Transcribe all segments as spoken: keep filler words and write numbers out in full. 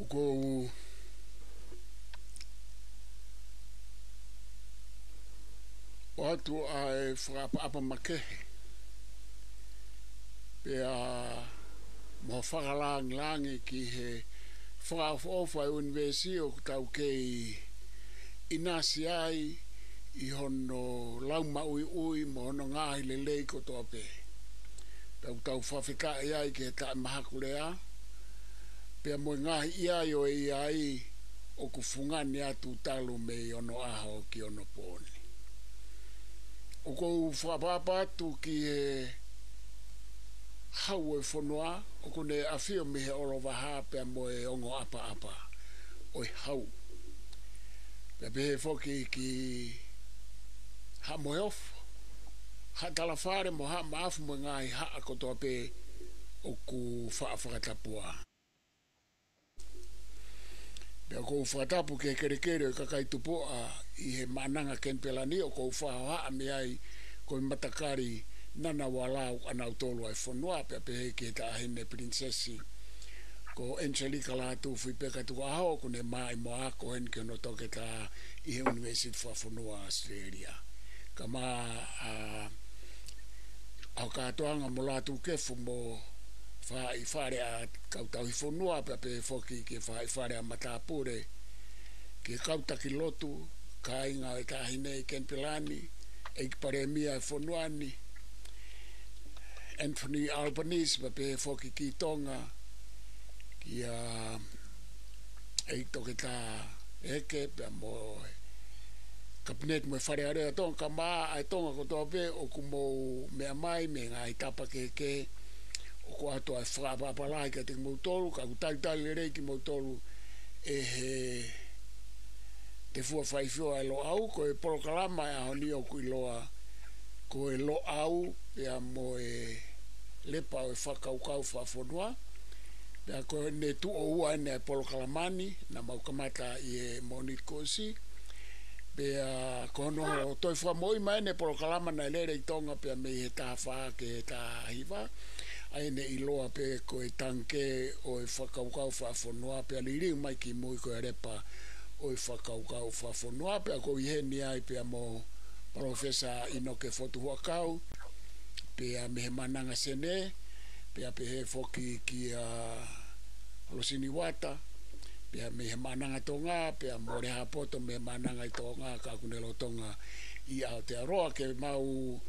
ʻOku ou ʻoatu ʻa e fakaʻapaʻapa makehe, pea mo e fakalāngilangi ki he fakaʻofoʻofa ʻa e ʻunivēsi ʻoku tau kei ʻinasi ai ʻi hono lau maʻuiʻui mo hono ngaahi lelei kotoa pē. Pea ʻoku tau fakafetaʻi ai ki he taʻemahakulea, pea mo e ngaahi ʻi ai ʻo e ʻi ai ʻoku fungani atu talu mei onoʻaho ki onopooni. ʻOku ou fakaʻapaʻapa atu ki he hau ʻo e fonua, ʻoku ne ʻafio mei he ʻolovaha pea mo e ongo ʻapaʻapa ʻo e hau. Pea pehē foki ki Haʻa Moheofo, Haʻa Talafale mo Haʻa Maʻafu mo e ngaahi haʻa kotoa pē ʻoku faʻa fakatapua. Pea ʻoku ou fakatapu ki he kelekele ʻo e kakai tupuʻa ʻi he Maʻananga Kenipela ni, ʻoku ou fakahohaʻa mei ai ko e matakali Ngunnawal ʻa kinautolu ʻa e fonua, pea pehē ki he Taʻahine Pilinisesi ko Angelika Lātūfuipeka Tukuʻaho, ʻoku ne maʻu mo ako heni ki hono toketā ʻi he ʻUnivēsiti Fakafonua ʻAositelēlia. Kae ʻumaʻā ʻa hono kātoanga mo Lātūkefu mo e faʻahi fale ʻa e kau tauhi fonua, pea pehē foki ki he faʻahi fale ʻa Matāpule, ki he kau taki lotu, kāinga ʻo e Taʻahine ʻi Kenipela ni, ʻEiki Palēmia ʻo e fonua ni, Anthony Albanese, pea pehē foki ki Tonga, kia ʻEiki Toketā Eke, pea mo e Kapineti mo e Fale Alea ʻo Tonga, kae ʻumaʻā ʻa e Tonga kotoa pē ʻoku mou meʻa mai mei he ngaahi tapa kehekehe. ʻOku ʻoatu ʻa e fakaʻapaʻapa lahi kiate kimoutolu, ka ʻoku talitali lelei kimoutolu ʻe he Tefua Faifio ʻa e Loʻau. Ko e polokalama ʻo e ʻaho ni ʻoku ʻiloa ko e Loʻau pea mo e Lepa ʻo e Fakakaukau Fakafonua. Pea ko ʻene tuʻo ua ʻeni ʻa e polokalama ni, naʻa mau kamata ʻi he Mōnite kuo ʻosi. Pea ko hono toe fakamoʻui mai ʻeni e polokalama naʻe lele ʻi Tonga pea mei he taha fā ki he taha hiva, ʻa ia naʻe ʻiloa pē ko e Tangikē ʻo e Fakakaukau Fakafonua, pea liliu mai ki mui ko e Lepa ʻo e Fakakaukau Fakafonua. Pea ʻoku ou ʻi heni ai pea mo Palōfesa ʻInoke Fotu Huʻakau, pea mei he Maʻananga Senē, pea pehē foki kia Losini Uata, pea mei he Maʻananga Tonga, pea mo Lehāpoto mei he Maʻananga ʻi Tonga, ka ʻoku ne lolotonga ʻi Aotearoa, ke mau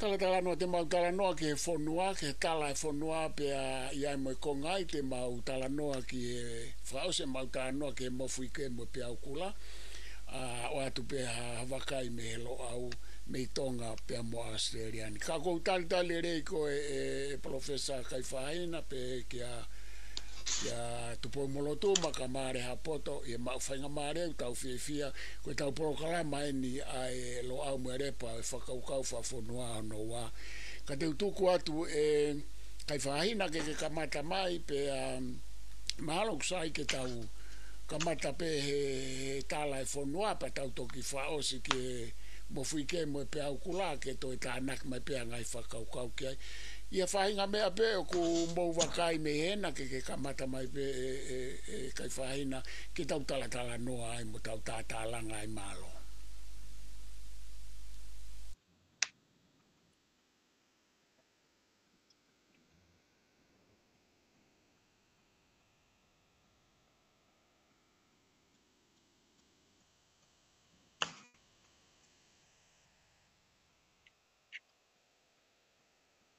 talatalanoa, te mau talanoa ki he fonua, ki he tala ʻo e fonua, pea ʻi ai mo e konga ai te mau talanoa ki he fakaʻosi ʻemau talanoa ki he mofuike mo e peau kula, ʻa, ʻoatu pē ha, ha vakai mei he Loʻau, mei Tonga pea mo ʻAositelēlia ni. Ka ʻoku ou talitali lelei koe ʻe, ʻe Palōfesa Kaifahina pea kia, kia Tupoumolotuma kae ʻumaʻā Lehāpoto ʻi he maʻu faingamālie, ʻoku tau fiefia, ko ʻetau polokalama ʻeni ʻa e Loʻau mo e Lepa ʻo e Fakakaukau Fakafonua hono ua. Ka te u tuku atu ʻe Kaifahina ke ke kamata mai pea, um, mahalo ʻoku sai ke tau kamata pē he, he tala ʻo e fonua pea tau toki fakaʻosi ki he mofuike mo e peau kula ke toe tānaki mai pē ʻa e ngaahi fakakaukau ki ai. ʻI ha faʻahinga meʻa pē ʻoku mou vakai mei hena ke ke kamata mai pē ʻe, ʻe, ʻe Kaifahina ke tau talatalanoa ai mo tau tātālanga ai, mālō.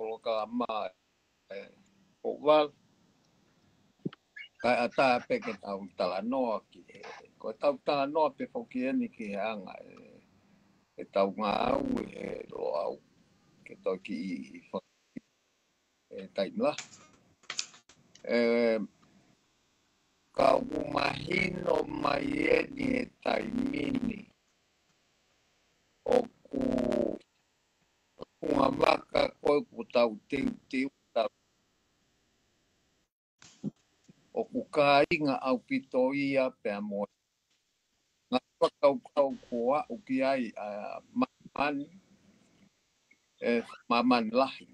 Polokalama ʻe Pouvalu. Kae ʻatā pē ke tau talanoa ki he, ko ʻetau talanoa pē foki ʻeni ki he anga ʻe, ʻetau ngāue ʻe Loʻau ke toki ʻi, ʻi fa-, ʻe taimi lahi. ʻE, ka ʻoku mahino mai ʻeni he taimi ni ʻoku ʻuhinga vaka ko ē ʻoku tau teuteu, tau, ʻoku kāinga ʻaupito ia pea mo e ngaahi fakakaukau kuo aʻu ki ai ʻa māmani, ʻe māmani lahi.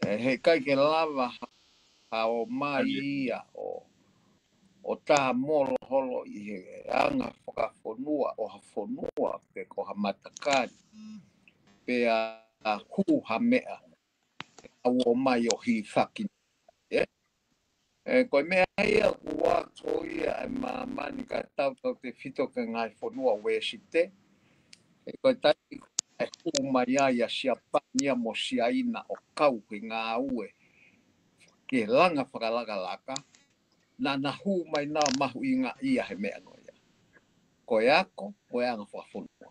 ʻE, heʻikai ke lava ha ʻa ʻomai ia ʻo, ʻo tā molo holo ʻi he anga fakafonua ʻo ha fonua pe ko ha matakali. Pea hū ha meʻa ʻa ʻomai ʻo hifaki. ʻE? ʻE, ko e meʻa ia ʻoku ako ia ʻe māmani ka tautautefito ki he ngaahi fonua Uēsite. ʻE, ko e taimi ʻe hū mai ai ʻa Siapani ia mo Siaina ʻo kau he ngāue ke langa fakalakalaka, naʻa na hū mai naʻa mahuʻinga ia he meʻa ko ia. Ko e ako, ko e anga fakafonua.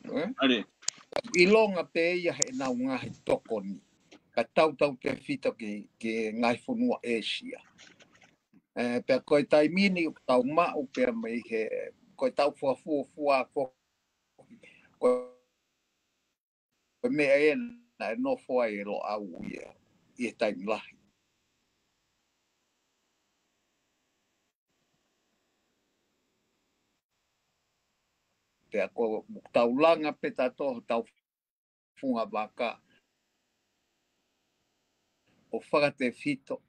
ʻE? ʻIlonga pē ia he nau ngaahi tokoni. Ka tautautefito ki, ki he ngaahi fonua ʻĒsia. ʻE, pea ko e taimi ni ʻoku tau maʻu pea mei he, ko e tau fuafua ko, ko e meʻa ʻena ʻe nofo ai ʻe Loʻau ia, ʻi he taimi lahi. Pea ko tau langa pē tato, tau funga vaka, ʻo fakatefito.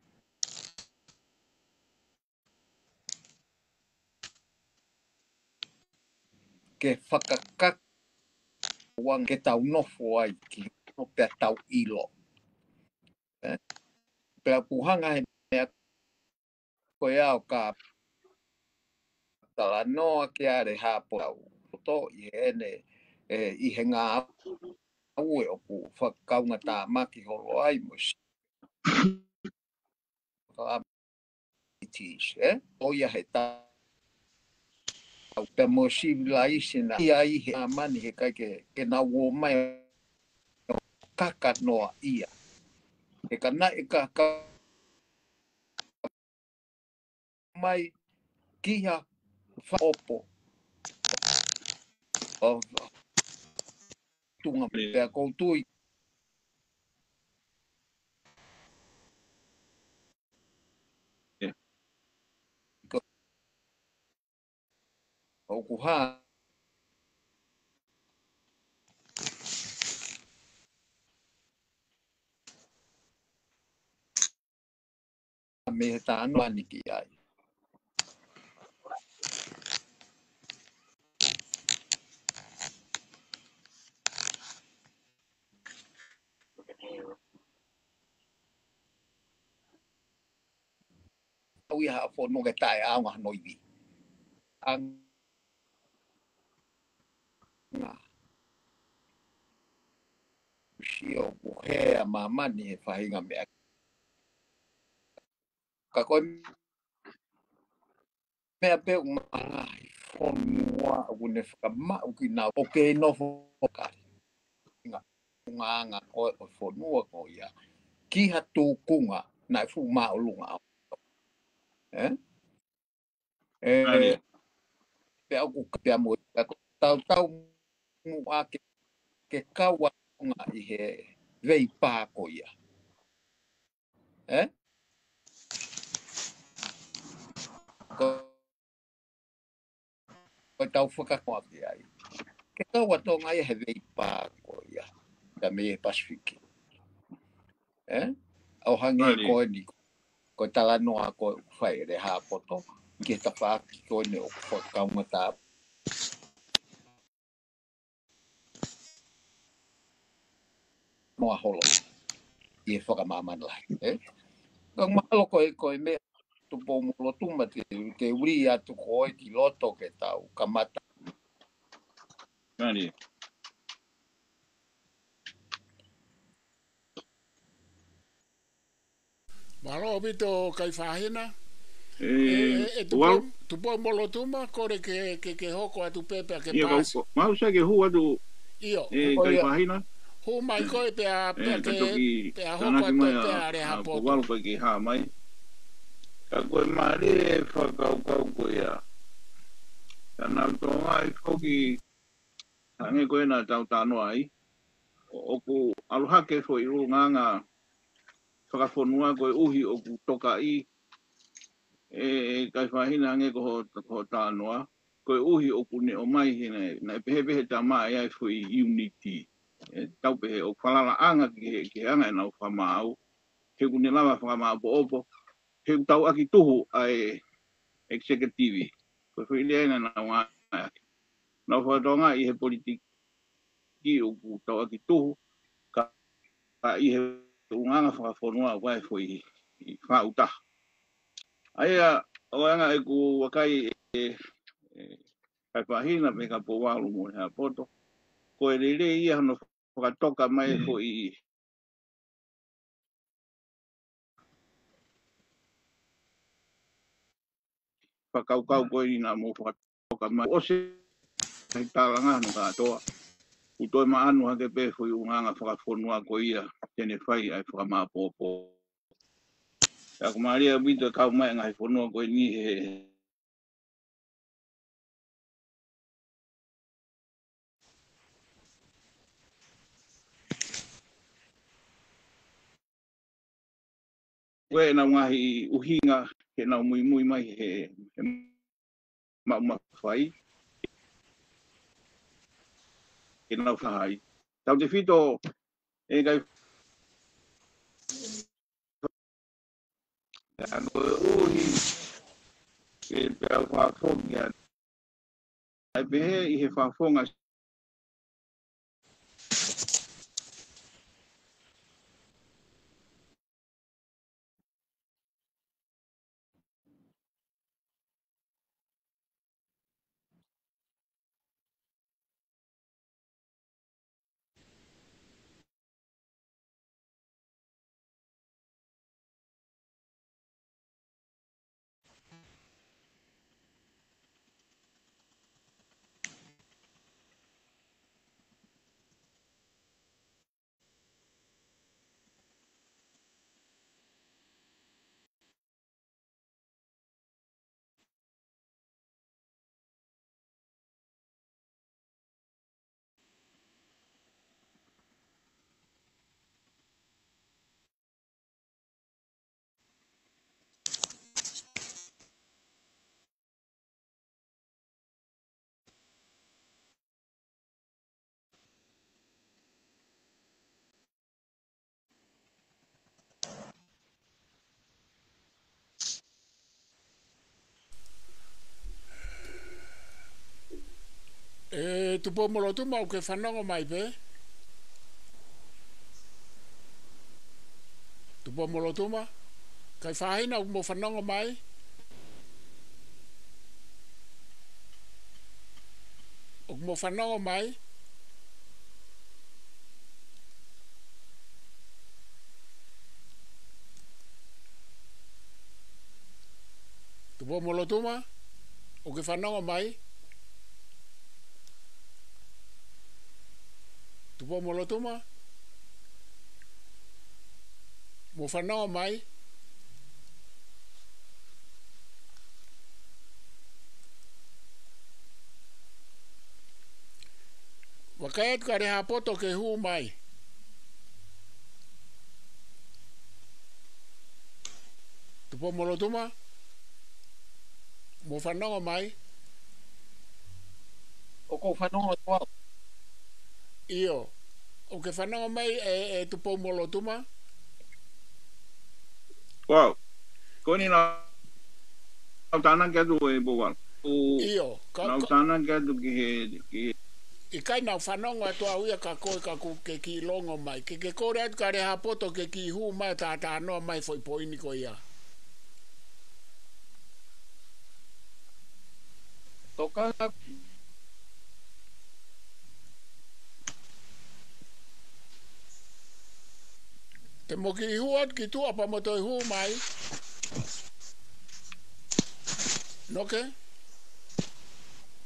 Ke fakakaka uang ke tau nofo ai ki no pea tau ʻilo. ʻE? Pea ʻoku hanga he meʻa ko ia ʻo ka talanoa ki ai ʻa Lehaapoto ʻi heʻene, ʻe, ʻi he ngāue ʻoku fakakaungatāmaki holo ai mo si-, ʻe? ʻO ia he ta-, au pea mo sivilaise na ia ʻi he māmani he ʻikai ke, ke nau ō mai ʻo kaka noa ia. He ka naʻe kaka mai ki ha faʻopo. ʻO tunga pea kou tui. ʻOku hā mei he tānoa ni ki ai. Au ia ha fono ke tae au ngā noivi. Ang-, ngā. Sio ku he a māmani he fahinga meʻa. Ka ko e meʻa pē ʻoku maʻa ngaahi fonua ʻoku ne fakamaʻu ki nau ʻo kei nofo kali. Ngā, ngā anga ko e fonua ko ia. Ki ha tūkunga naʻe fuʻu māʻolunga au. ʻE? ʻE, pea ʻoku pea mo, pea ko tautau muʻa ke, ke kau atu ngā ʻi he veipā ko ia. ʻE? Ko, ko tau fakakoa ki ai. Ke kau atu ngā ia he veipā ko ia. Ka mei he Pasifiki. ʻE? ʻO hangē ko eni, ko e talanoa ko e fai ʻe Lehaapoto. Ki he tafaʻaki ko eni ʻoku fakakaungatā. Moa holo. ʻI he fakamāmani lahi, ʻe? Ka mahalo ko e, ko e meʻa Tupoumolotuma te, te uli atu ko e ki loto ke tau kamata. Mani. Mālō ʻaupito Kaifahina. ʻE, ʻe, ʻe, Tupoumolotuma, Tupoumolotuma, kole ke, ke, ke hoko atu pē pea ke paasi. Mau sai ke hū atu. ʻIo. ʻE, Kaifahina. Hū mai koe pea, pea ke, pea hoko atu pea Lehaapoto. Ko Valu kai ke hā mai. Ka ko e mālie e fakakaukau ko ia. Ka nau tō ai foki hangē ko ena tau tānoa ai. ʻOku ʻalu hake foʻi ʻulungaanga fakafonua koeʻuhi ʻoku tokaʻi ʻe, ʻe Kaifahina hangē ko ho, ko ho tānoa. Koeʻuhi ʻoku ne ʻomai he naʻe, naʻe pehē pehē tama ai ai foʻi unity. ʻE, tau pehē ʻoku falalaʻanga ki he, ki he anga ʻenau fakamaau. he ʻoku ne lava fakamāʻopoʻopo, he ʻoku tauʻaki tuhu ʻa e executive. Ko e foʻi lea ia naʻa nau ngāueʻaki. Nau fakatokangaʻi he politiki ʻoku tauʻaki tuhu, ka, ka ʻi he ʻulungaanga fakafonua ʻoku ʻi ai e foʻi faʻu taha. ʻA ia, ʻo anga ʻeku vakai ʻe, ʻe, ʻe Kaifahina pea mo Pouvalu mo Lehaapoto, ko e lelei ia hono fakatoka mai e foʻi fakakaukau ko eni naʻa mou fakatoka mai. ʻOsi e talanga hono kātoa. ʻOku toe maʻanu hake pē foʻi ʻulungaanga fakafonua ko ia te ne fai ʻa e fakamāʻopoʻopo. Pea ʻoku mālie ʻaupito e kau mai e ngaahi fonua ko eni he ko ʻenau ngaahi ʻuhinga ke nau muimui mai he, he maʻu mafai, ke nau fai. Tautefito ʻe kai, ʻa ko e ʻuhi ke pea fafongia. ʻAi pehē ʻi he fafonga ʻE Tupoumolotuma, ʻoku ke fanongo mai pē? Tupoumolotuma, Kaifahina, ʻoku mo fanongo mai? ʻOku mo fanongo mai? Tupoumolotuma, ʻoku ke fanongo mai? Tupoumolotuma, mo fanongo mai? Vakai atu kia Lehaapoto ke hū mai. Tupoumolotuma, mo fanongo mai? ʻOku ou fanongo atu au. ʻIo. ʻOku ke fanongo mai ʻe, ʻe Tupoumolotuma? Wow. Ko eni naʻa ku tānaki atu ʻe Pouvalu. ʻIo, ka, naʻa ku tānaki atu ki he, ki he ʻIkai, naʻa ku fanongo atu au ia ka ko e ka ʻoku ke kiʻi longo mai. Ke, ke kole atu kia Lehaapoto ke kiʻi hū mai ʻo talanoa mai e foʻi poini ko ia. Tokanga. Te mo kiʻi hū atu ki tuʻa pea mo toe hū mai. Noke?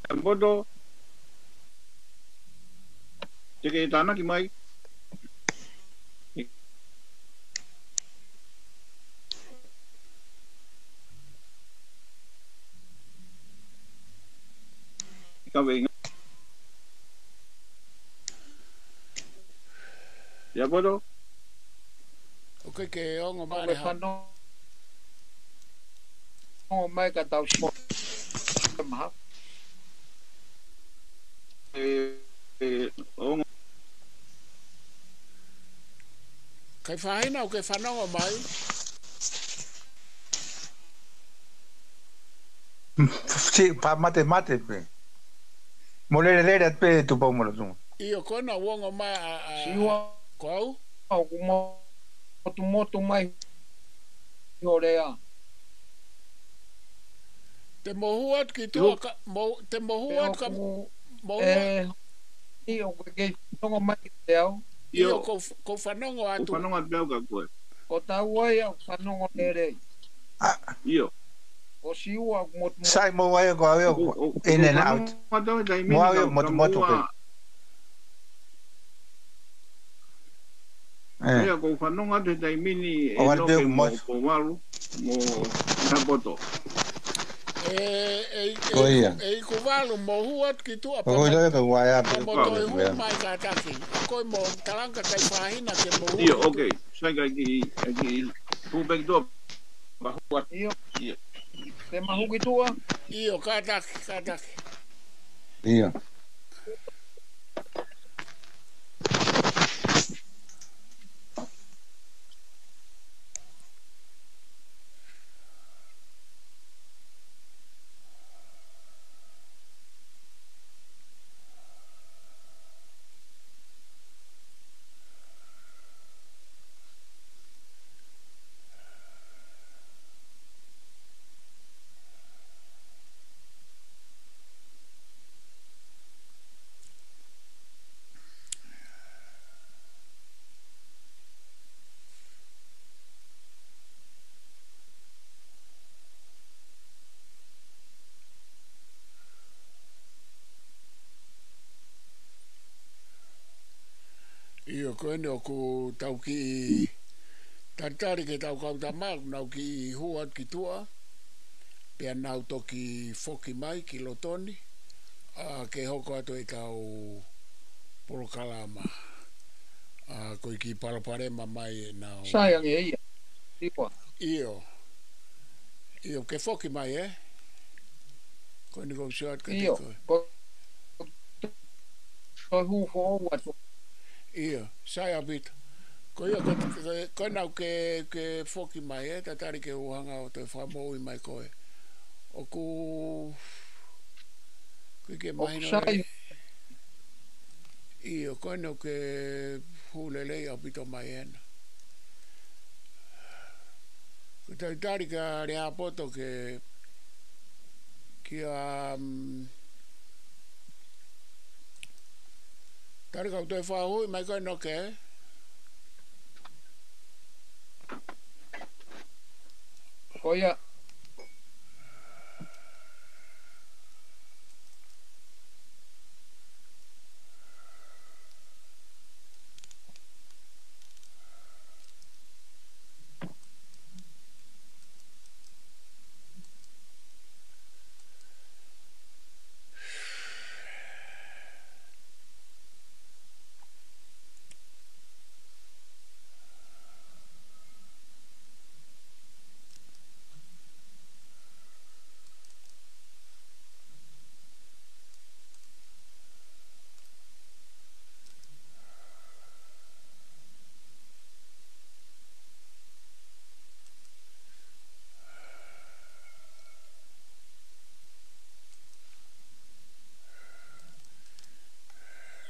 Lehaapoto. Te ke tānaki mai. Ka veinga. Lehaapoto. ʻOku ke ongo mai, ʻoku ke fanongo mai ka tau simo. Maha. ʻE, ʻe, ongo. Kae fāhina ʻoku ke fanongo mai? Si, pa mate mate pē. Mo lele lele atu pē Tupou Molotunga. ʻIo, ko ena ʻoku ongo mai ʻa, ʻa, Siua, ko au? ʻOku motumotu mai ʻo lea. Te mo hū atu ki tuʻa ka, mo, te mo hū atu ka, mo hū atu. ʻE, ʻio, ʻoku ke fanongo mai ki te au? ʻIo, ʻio, kou, kou fanongo atu. Kou fanongo atu pē au kia koe. Ko tau ai au fanongo lelei. ʻIo. Ko Siua ʻoku motumotu. Sai mo ai ko au ia ko in and out. Mo au ia motumotu pē. ʻE. ʻIo, kou fanongo atu he taimi ni ʻe Noke mo Kuvalu, mo Napoto. ʻE, ʻe, ʻe, ʻe Kuvalu mo hū atu ki tuʻa pea mo toe hū mai kātaki. Ko e mo talanga kae fāhina ke mo hū. ʻIo, okay. Sai kae kiʻi, kiʻi hū pē ki tuʻa. Mahua. ʻIo. ʻIo. Te mahu ki tuʻa. ʻIo, kātaki, kātaki. ʻIo. ʻIo, ko eni ʻoku tau kiʻi talitali ki he tau kau tama, ʻoku nau kiʻi hū atu ki tuʻa, pea nau toki foki mai ki loto ni, ʻa, ke hoko atu ʻetau polokalama. ʻA, ko e kiʻi palopalema mai ʻenau. Sai ange ia. Siua. ʻIo. ʻIo, ke foki mai, ē? Ko eni kou sio atu kiate koe. ʻIo, ko, ko hū foʻou atu. ʻIo, sai ʻaupito. Ko ia, ko, ko, ko ena ʻoku ke, ke foki mai, ē? Talitali ke u hanga ʻo toe fakamoʻui mai koe. ʻOku, ʻoku ʻikai ke mahino ʻe. ʻIo, ko ena ʻoku ke hū lelei ʻaupito mai ena. Ko e talitali kia Lehaapoto ke, kia, um, talitali kau toe fakahuʻi mai koe Noke. Ko ia.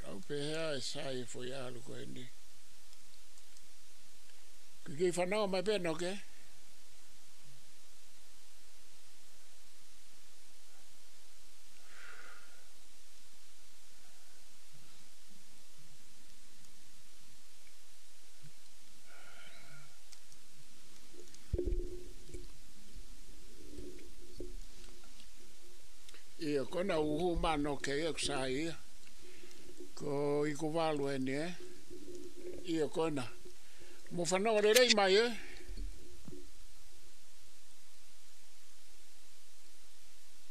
Lau pehē ʻe Sai foʻi ʻalu ko eni. Ke kei fanongo mai pē Noke. ʻIo, ko ena ʻoku hū mai Noke ia ʻoku sai ia. Ko ʻIkuvalu eni, ē? ʻIo, ko ena. Mo fanongo lelei mai, ē?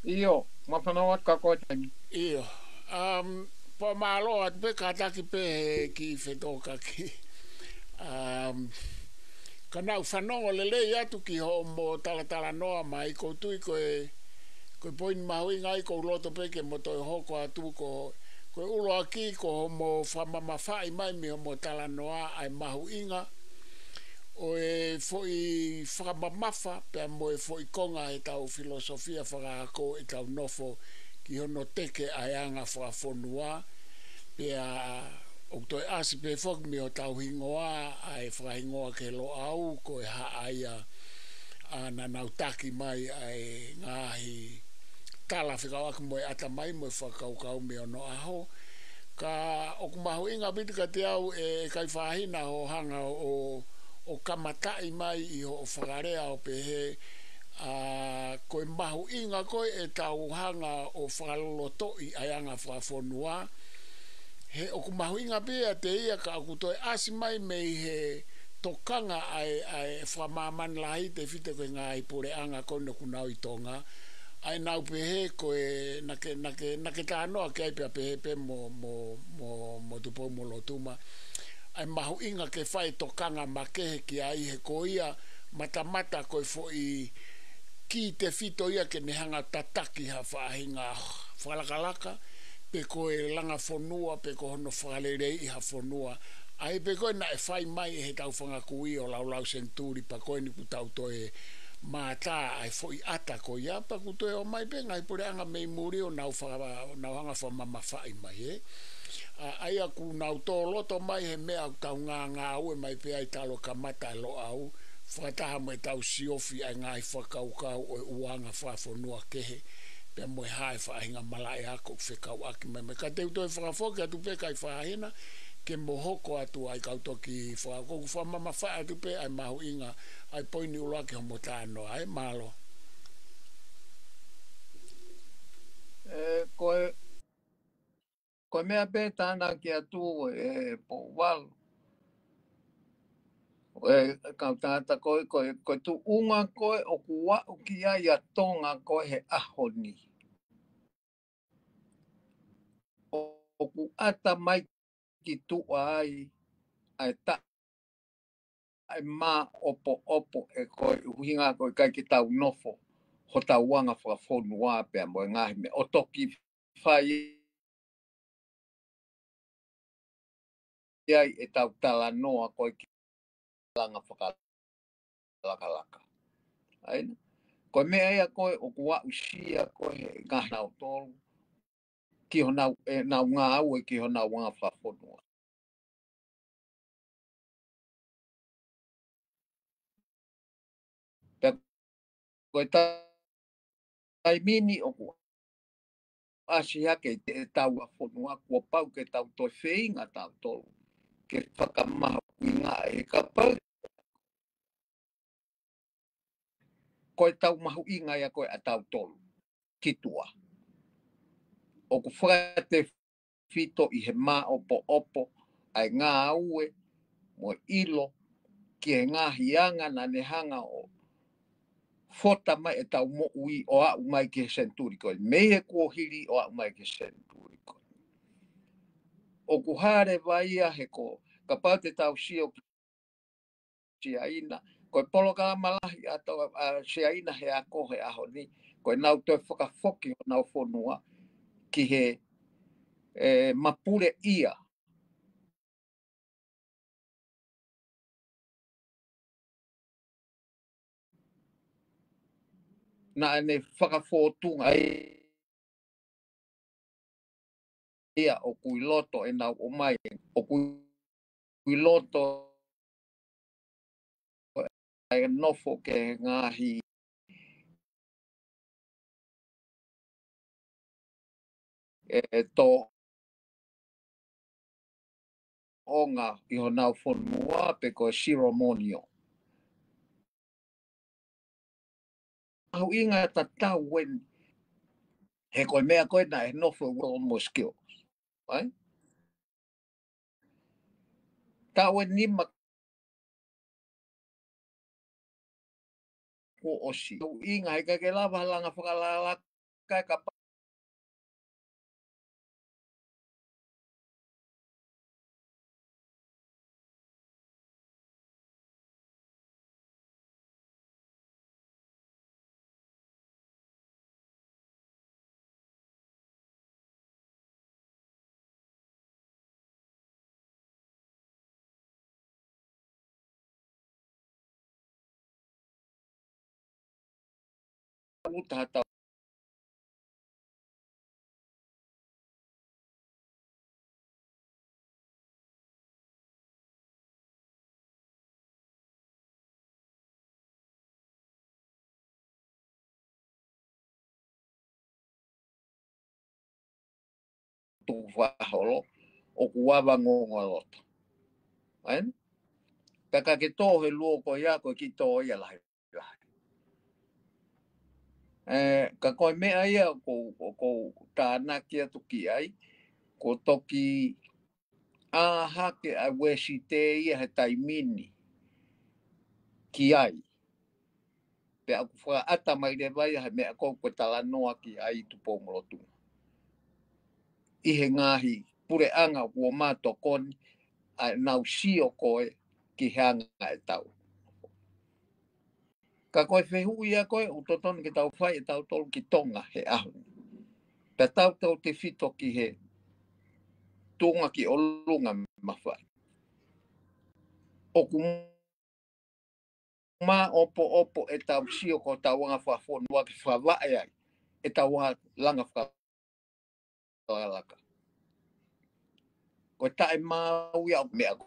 ʻIo, mo fanongo atu kia koe Taimi. ʻIo. Um, pea mālō atu pē kātaki pē he kiʻi fetōkaki. Um, ka naʻá ku fanongo lelei atu ki hoʻomo talatalanoa mai, ʻoku ou tui ko e, ko e poini mahuʻinga ia ʻoku ou loto pē ke mo toe hoko atu ko, ko e ʻuluaki ko hoʻomo fakamamafaʻi mai mei hoʻomo talanoa ʻa e mahuʻinga ʻo e foʻi fakamamafa, pea mo e foʻi konga ʻetau filosofia fakaako ʻetau nofo ki hono teke ʻa e anga fakafonua, pea ʻoku toe ʻasi pē foki mei hotau hingoa, ʻa e fakahingoa ki he Loʻau, ko e haʻa ia ʻa naʻa nau taki mai ʻa e ngaahi tala fekauʻaki mo e ʻatamai mo e fakakaukau mei onoʻaho. Ka ʻoku mahuʻinga ʻaupito kiate au ʻe, ʻe Kaifahina hoʻo hanga ʻo, ʻo kamataʻi mai ʻi hoʻo fakalea ʻo pehē, ʻa, ko e mahuʻinga ko ē ʻetau hanga ʻo fakalolotoʻi ʻa e anga fakafonua, he ʻoku mahuʻinga pē ʻiate ia ka ʻoku toe ʻasi mai mei he tokanga ʻa e, ʻa e fakamāmani lahi tefito ki he ngaahi puleʻanga ko eni ʻoku nau ʻi Tonga, ʻa ʻenau pehē ko e naʻa ke, naʻa ke, naʻa ke talanoa ki ai pea pehē pē mo, mo, mo, mo Tupou mo Lotuma. ʻA e mahuʻinga ke fai tokanga makehe ki ai he ko ia matamata ko e foʻi kī tefito ia ke ne hanga tataki ha faʻahinga fakalakalaka, pe ko e langa fonua, pe ko hono fakaleleiʻi ha fonua. ʻA ia pē ko ē naʻe fai mai ʻe heʻetau fanga kui ʻo laulau senituli pea ko eni kuo tau toe mātā ʻa e foʻi ʻata ko ia, pea kuo toe ō mai pē ngaahi puleʻanga mei muli ʻo nau faka-, nau hanga fakamamafaʻi mai, ē. ʻA, ʻa ia kuo nau tō loto mai he meʻa ʻoku tau ngāngāue mai pē ai talu e kamata e Loʻau, fakataha mo ʻetau siofi ʻa e ngaahi fakakaukau ʻo e ʻū anga fakafonua kehe, pea mo e hā e faʻahinga malaʻe ako ʻoku fekauʻaki mai. Mai ka te u toe fakafoki atu pē Kaifahina, ke mo hoko atu ai kau toki faka-, ko ʻeku fakamamafaʻi atu pē ʻa e mahuʻinga ʻa e poini ʻuluaki homo talanoa, ē, mālō. ʻE, ko e, ko e meʻa pē tānaki atu ʻe Pouvalu, ʻe kau tangata ko ē, ko e, ko e tuʻunga ko ē ʻoku aʻu ki ai ʻa Tonga ko ē he ʻaho ni. ʻOku ʻata mai ki tuʻa ai ʻa e ta-, ʻa e māʻopoʻopo ʻe ko e ʻuhinga ko e ʻikai ke tau nofo hotau anga fakafonua pea mo e ngaahi meʻa ʻo toki fai ai ʻetau talanoa ko e ki langa fakalakalaka. ʻA ia, ko e meʻa ia ko ē ʻoku aʻusia ko ē he ngaahi nautolu, ki honau, ʻenau ngāue ki honau anga fakafonua. Pea ko e ta-, taimi ni ʻoku ʻasi hake ʻi heʻetau anga fakafonua kuo pau ke tau toe feinga tautolu ke fakamahuʻingaʻi he kapau ko ʻetau mahuʻinga ia ko ē ʻatautolu ki tuʻa. ʻOku fakatefito ʻi he māʻopoʻopo ʻa e ngāue mo e ʻilo ki he ngaahi anga naʻa ne hanga ʻo fota mai ʻetau moʻui ʻo aʻu mai ki he senituli ko ē. Mei he kuohili ʻo aʻu mai ki he senituli ko ē. ʻOku hā leva ia he ko, kapau te tau sio ki Siaina. Ko e polokalama lahi ʻa tau, ʻa Siaina he ako he ʻaho ni, ko ʻenau toe fakafoki honau fonua ki he, ʻe, mapuleʻia. Naʻa ne fakafōtunga ai ia ʻoku ʻi loto ʻenau ʻomai, ʻoku ʻi loto ʻa e nofo ki he ngaahi ʻe, ʻe tōʻonga ʻi honau fonua pe ko e ceremonial. Mahuʻinga tatau eni. He ko e meʻa ko ē naʻe nofo ʻi World Mosquito. Right? Taʻu ʻe nima kuo ʻosi. Mahuʻinga he ʻikai ke lava ha langa fakalakalaka ka ʻuluta ha tau tuku fakaholo, ʻoku ava ngongo loto. Aen? Pea ka ke tō he luo ko ia, ko e kiʻi tō ia lahi lahi. Ē, ka ko e meʻa ia ʻoku ou, ʻoku ou tānaki atu ki ai, ko e toki ʻā hake ʻa Uēsite ia he taimi ni ki ai. Pea ʻoku fakaʻata mai leva ia he meʻa ko ē ʻoku talanoa ki ai Tupou-mo-Lotuma. ʻI he ngaahi puleʻanga kuo ma tokoni, ʻa ʻenau sio ko ē ki he anga ʻetau. Ka ko e fehuʻi ia ko ē ʻoku totonu ke tau fai ʻe tautolu ki Tonga he ʻaho ni. Pea tautautefito ki he tuʻunga ki ʻolunga mafai. ʻOku māʻopoʻopo ʻetau sio ko ʻetau anga fakafonua ke fakavaʻe ai ʻetau anga langa faka- laka. Ko e taʻemaau ia ʻo e meʻa ko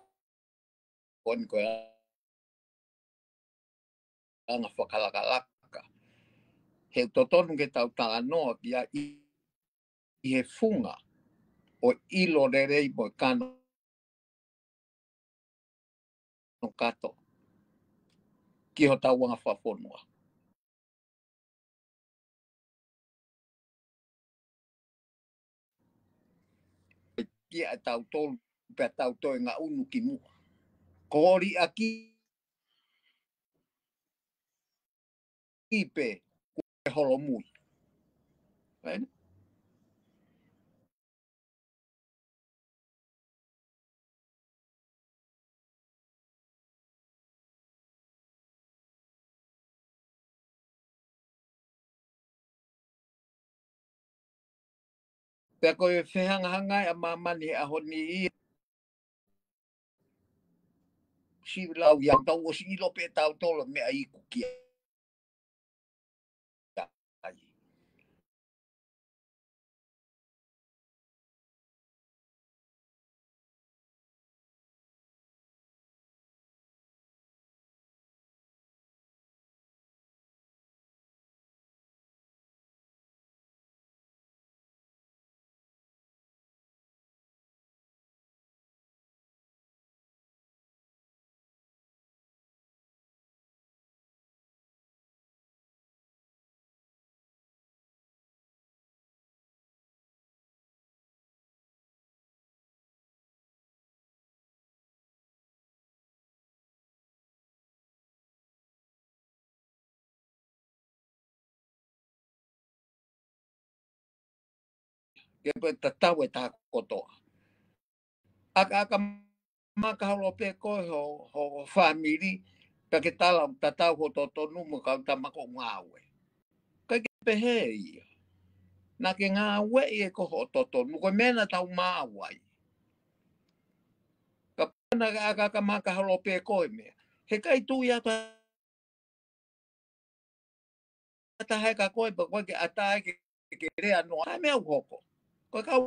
eni ko e anga fakalakalaka. He ʻoku totonu ke tau talanoa ki ai ʻi he funga ʻo e ʻilo lelei mo e kano no kato ki hotau anga fakafonua. Kia tautolu, pea tau toe ngaʻunu ki muʻa. Ko ʻoli ʻaki pē ko e holomui. Right? Pea ko e fehangahangai ʻa māmani he ʻaho ni ia. Sivilau ia tau ʻosi ʻilo pē tautolu meʻa iku kia. Ke pē tatau e taha kotoa. ʻAkaʻaka maka holo pē ko e ho, ho, ho fāmili, pea ke tala tatau ho totonu mo kau tama ko ngāue. Kai ke pehē ia. Naʻa ke ngāue ʻi he ko ho totonu, ko e meʻa naʻa tau maʻu ai. Ka pana ka ʻakaʻaka maka holo pē ko e meʻa. He kai tui atu ʻa taha e ka ko e, pea ko e ke ʻata e ke, ke lea noa. Hai meʻa ʻoku hoko. Ko e kau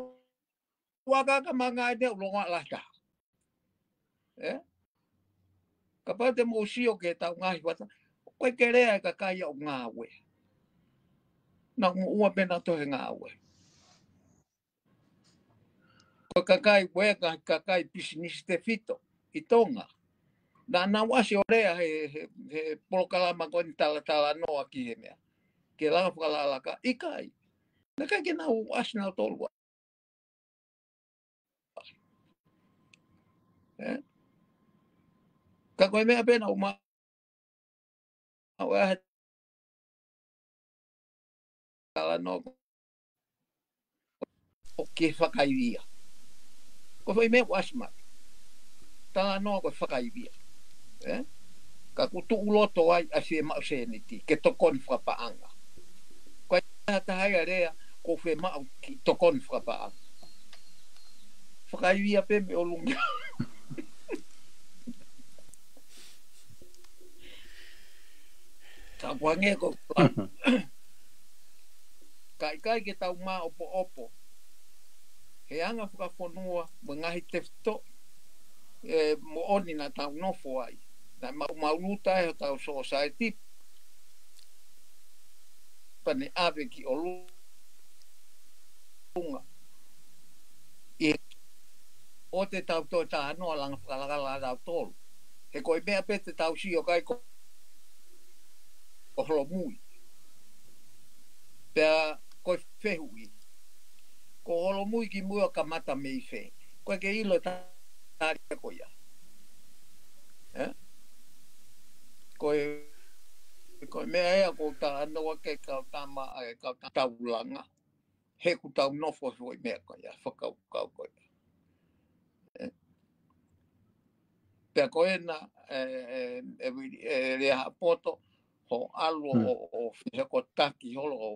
ʻakaʻaka maka e ne ulonga la taha. Ē? Kapau te mou sio ke tau ngaahi fata. Ko e ke lea e kakai ʻoku ngāue. Naʻa mo ua pē naʻa toe ngāue. Ko e kakai, ko e ka-, kakai pisinisi tefito ʻi Tonga. Naʻa nau ʻasi ʻo lea he, he, he polokalama ko eni talatalanoa ki he meʻa. Ke langa fakalakalaka, ʻikai. Naʻe ʻikai ke nau ʻasi nautolu. Ē? Ka ko e meʻa pē naʻa ma ʻa ʻoe ʻa he talanoa ko ē ke fakaivia. Ko e foʻi meʻa ʻoku ʻasi mai. Talanoa ko e fakaivia. Ē? Ka ʻoku tuʻu loto ai ʻa e fiemaʻu sēniti, ke tokoni fakapaʻanga. Ko e taha taha ia lea, ko e fiemaʻu ke tokoni fakapaʻanga. Fakaivia pē mei ʻolunga. Ka ʻoku hangē ko Ka ʻikai ke tau maʻopoʻopo he anga fakafonua mo e ngaahi tefitoʻi ʻe moʻoni naʻa tau nofo ai. Naʻe maʻumaʻuluta ai hotau sōsaieti pea ne ʻave ki ʻolunga. ʻI he ʻo te tau toe talanoa langa fakalakala ʻa tautolu. He ko e meʻa pē te tau sio ki ai ko, ko holomui. Pea ko e fehuʻi. Ko holomui ki mui ʻo kamata mei fē. Ko e ke ʻilo ta, tali ko ia. ʻE? Ko e, ko e meʻa ʻe ʻa ko talanoa ke kau tama, ʻa e kau ta, taulanga. He ʻoku tau nofo he foʻi meʻa ko ia, fakakaukau ko ia. ʻE. Pea ko ena, ʻe, ʻe, ʻe, ʻe Lehaapoto, hoʻo ʻalu ʻo, ʻo, ʻo fehokotaki holo ʻo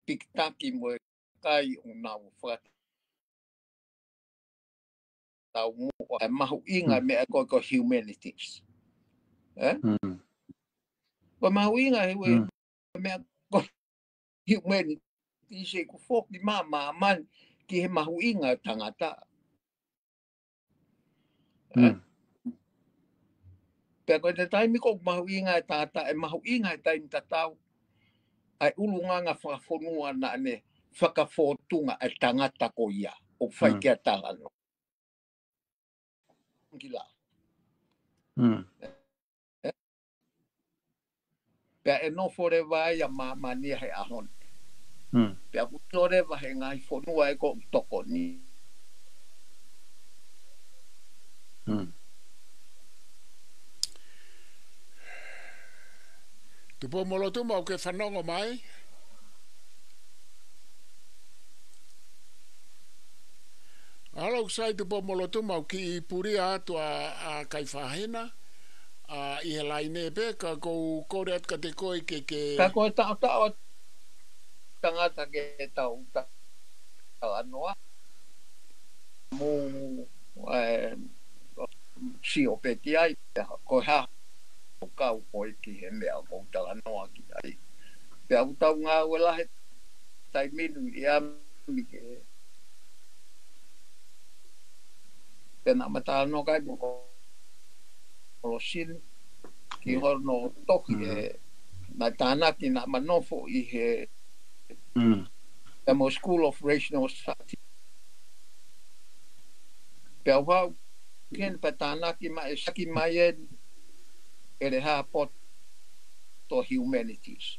fepikitaki mo e kakai ʻoku nau fakataumuʻa ʻa e mahuʻinga ʻa e meʻa ko e ko e humanities. ʻE? Ko e mahuʻinga he ue meʻa ko e humanities ʻoku foki mai ʻa māmani ki he mahuʻinga ʻo e tangata. ʻE? Pea ko e taimi ko e mahuʻinga ʻo e tangata, ʻe mahuʻinga he taimi tatau ʻa e ʻulungaanga fakafonua naʻa ne fakafōtunga ʻa e tangata ko ia ʻo fai ki ai ʻa e talanoa. Ki la. ʻE? Pea ʻe nofo leva ai ʻa māmani he ʻaho ni. Pea ʻoku ʻilo leva he ngaahi fonua ʻe ko e tokoni. Tupou Molotu, mau ke fanongo mai. ʻAlo, ʻoku sai Tupou Molotu, mau kiʻi pulia atu ʻa, ʻa Kaifahina, ʻa, ʻi he laine pē, ka ʻoku ou kole atu kiate koe ke, ke Ka ko e taʻotaʻo tangata ke tau ta, talanoa. Mo, ʻe, sio pē ki ai, pea ko e hā, ʻoku kau koe ki he meʻa ʻoku ou talanoa ki ai. Pea ʻoku tau ngāue lahi taimi ni ʻi ʻami ke, pea naʻa ma talanoa ki ai mo Kolosini, ki hono tohi ʻe, naʻe tānaki naʻa ma nofo ʻi he, ʻa mo School of Rational Studies. Pea u haʻu ki heni pea tānaki mai ʻe saki mai ʻe, ʻe Lehaapoto humanities.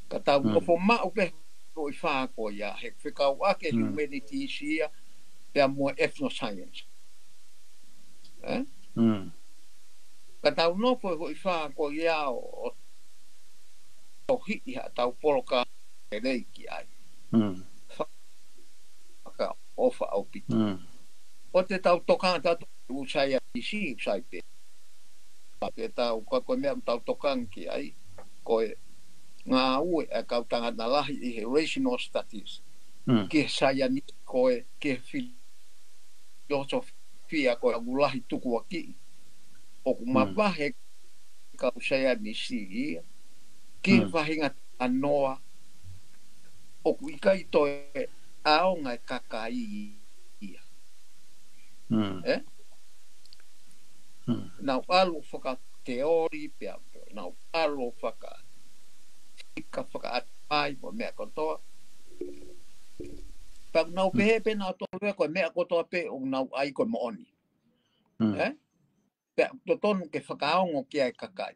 Ka tau nofo maʻu pē ko e fā ko ia, he fekauʻaki humanities ia, pea mo e ethnoscience. ʻE? Ka tau nofo he foʻi fā ko ia ʻo, ʻo tohiʻi haʻatau polokalama lelei ki ai. Fakaʻofa ʻaupito. ʻO te tau tokanga tautolu ʻoku sai ʻa ʻi si, ʻoku sai pē. Ka ke tau, ka ko e meʻa ʻoku tau tokanga ki ai, ko e ngāue ʻa e kau tangata lahi ʻi he rational studies. Ki he saienisi ko e, ki he filosofia ko e ʻoku lahi tukuakiʻi. ʻOku mavahe kau saienisi ia ki he faʻahinga talanoa ʻoku ʻikai toe ʻaonga e kakai ia. ʻE? Nau ʻalu fakateoli pea nau ʻalu faka, fika fakaʻatamai mo e meʻa kotoa. Pea nau pehē pē nautolu ia ko e meʻa kotoa pē ʻoku nau ʻai ko e moʻoni. ʻE? Pea totonu ke fakaongo ki ai kakai.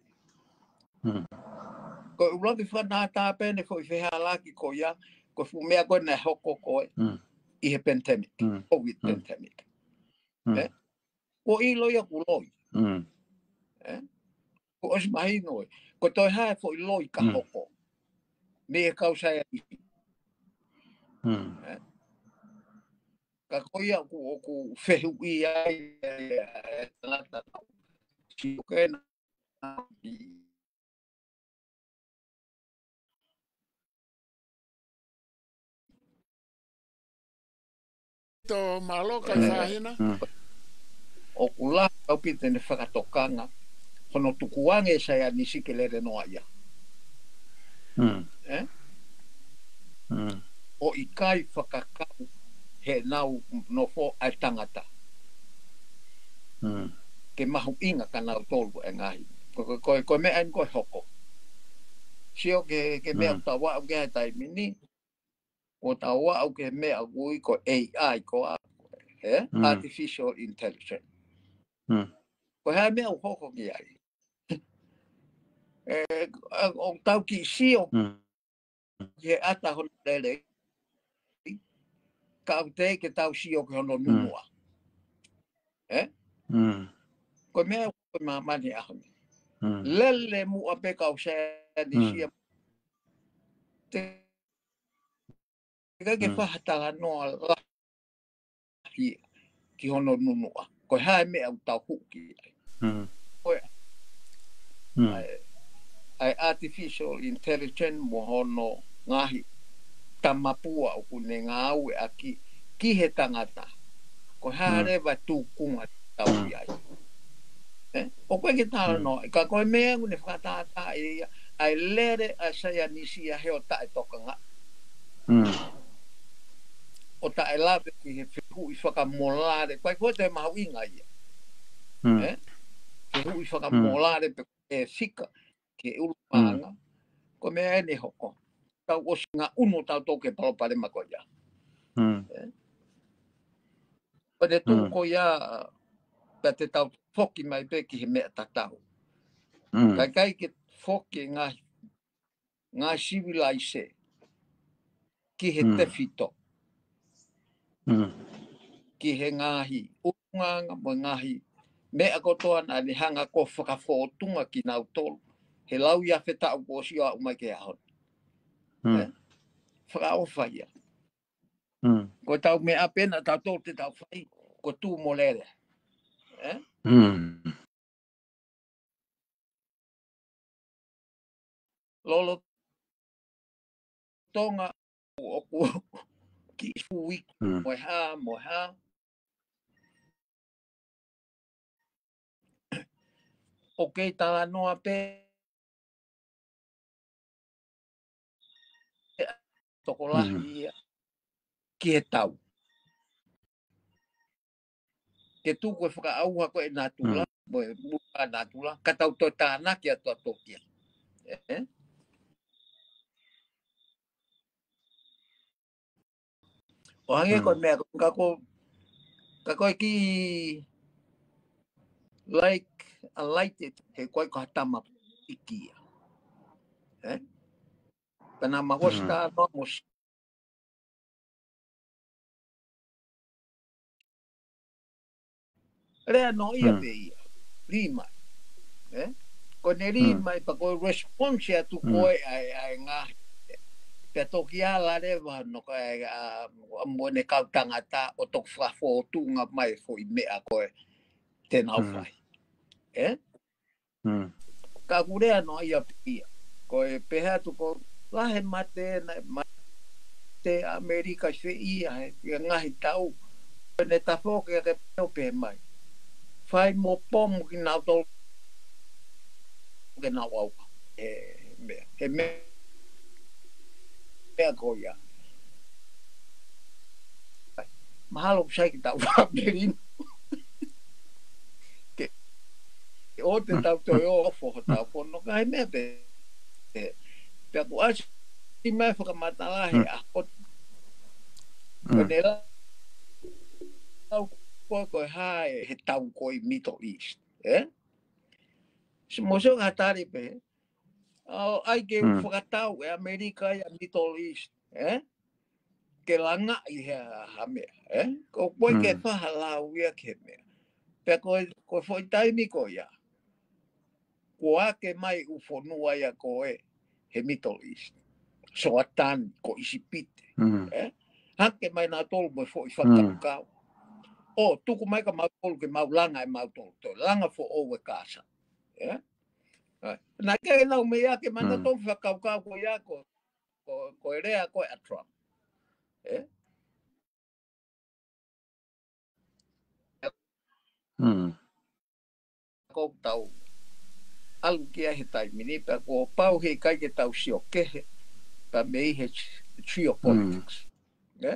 Ko e ʻuluaki fakanatā pē ʻene foʻi fehālaaki ko ia, ko e fuʻu meʻa ko ē naʻe hoko ko ē ʻi he pandemic, COVID pandemic. ʻE? Ko e ʻilo ia ʻoku loi. ʻE? Ko ʻosi mahino ē. Ko e toe hā e foʻi loi ka hoko. Mei he kau saienisi. ʻE? Ka ko ia ʻoku, ʻoku fehuʻi ai e, e, e tangata. Sio ke na, Tō mālō Kaifahina. ʻOku lahi ʻaupito ʻene fakatokanga hono tukuange e saienisi ke lele noa ia. ʻE? ʻo ʻikai fakakau he nau nofo ʻa e tangata. Ke mahuʻinga ka nau tolu e ngaahi. Ko, ko, ko, ko e meʻa eni ko e hoko. Sio ke, ke meʻa tau aʻu ki he taimi ni, ʻo tau aʻu ki he meʻa ʻoku ui ko e A I ko a, he? Artificial Intelligence. Ko e hā e meʻa ʻoku hoko ki ai. E, a, ʻo tau kiʻi sio ki he ʻata hono lelei, ka ʻoku teʻeki ke tau sio ki hono nunuʻa. E? Ko e meʻa ko e māmani ʻaho ni. Lele muʻa pē kau saienisi ia. Te ʻikai ke fai ha talanoa lahi ki hono nunuʻa. Ko e hā e meʻa ʻoku tau hū ki ai. Ko e, ʻa e, ʻa e artificial intelligence mo hono ngaahi tamapua ʻoku ne ngāueʻaki ki he tangata. Ko e hā leva e tūkunga tau ʻi ai. E, ʻoku ʻikai ke talanoa, ka ko e meʻa ʻoku ne fakatātā ʻe ia, ʻa e lele ʻa e saienisi ia he ʻo taʻetokanga. ʻO taʻelave ki he fehuʻi fakamolale, ko e ko e mahuʻinga ia. E? Fehuʻi fakamolale pe e fika, ke ʻulu paʻanga, ko e meʻa eni hoko. Tau ʻosi ngaʻunu tautolu ki he palopalema ko ia. E? Pea ne tuʻu ko ia, pea te tau foki mai pē ki he meʻa tatau. Ka ʻikai ke foki e ngaahi, ngaahi sivilaise ki he tefito. Ki he ngaahi ʻulungaanga mo e ngaahi meʻa kotoa naʻa ne hanga ko e fakafōtunga kinautolu. He lauiafe taʻu kuo ʻosi ʻo aʻu mai ki he ʻaho ni. E? Fakaʻofa ia. Ko e tau meʻa pē naʻa tautolu te tau fai, ko e tū mo lele. E? Lolotonga ʻoku kiʻi fuʻu uike, mo e hā, mo e hā. ʻOku kei talanoa pē tokolahi ia ki he tau. Ke tuku e fakaʻauha ko e natula, mo e muka natula, ka tau toe tānaki atu atu kia. E? ʻO hangē ko e meʻa, ka ko, ka ko e kiʻi, like, a light it, he ko e ko ha tama ikia. E? Pea naʻa ma ʻosi tā noa mo si. Lea noa ia pē ia. Lima. E? Ko ne lima i pa ko e response atu ko e ʻa e, ʻa e ngaahi. Pea toki ala leva no ka e, a, mo ne kau tangata ʻo toki fakafōtunga mai foʻi meʻa ko e te nau fai. E? Ka ʻoku lea noa ia pē ia. Ko e pehē atu ko lahi e mate, naʻe mate ʻAmelika ʻi fē ia he, he ngaahi tau. Ko ne tafoki ke peo pē mai. Fai mo pomu kinautolu ke nau ʻauha. He meʻa, he meʻa, meʻa ko ia. Mahalo ʻoku sai ke tau fāmili. Ke, ke ʻo te tau toe ʻo fo, tau fono, ka he meʻa pē. Pea kuo ʻasi mai fakamatala he ʻaho. Ko ne lau ko, ko e hā e, he tau ko e Middle East. E? Si mo sio ka tali pē. ʻAi ke u fakatau e ʻAmelika ia Middle East. E? Ke langaʻi he ha meʻa, e? Ko koe ke fakalau ia ke meʻa. Pea ko e, ko e foʻi taimi ko ia. Kuo ake mai ʻū fonua ia ko e, he Middle East. Soatani, ko ʻIsipite. E? Hake mai nautolu mo e foʻi fakakaukau. ʻO, tuku mai kia mautolu ke mau langa e mautolu. Toe langa foʻou e Kasa. E? Naʻe ʻikai ke nau meʻa ke mana tau fakakaukau ko ia ko, ko, ko e lea ko e ʻa Trump. E? Ko tau ʻalu ki ai he taimi ni, pea kuo pau he ʻikai ke tau sio kehe, pea mei he geopolitics. Ē?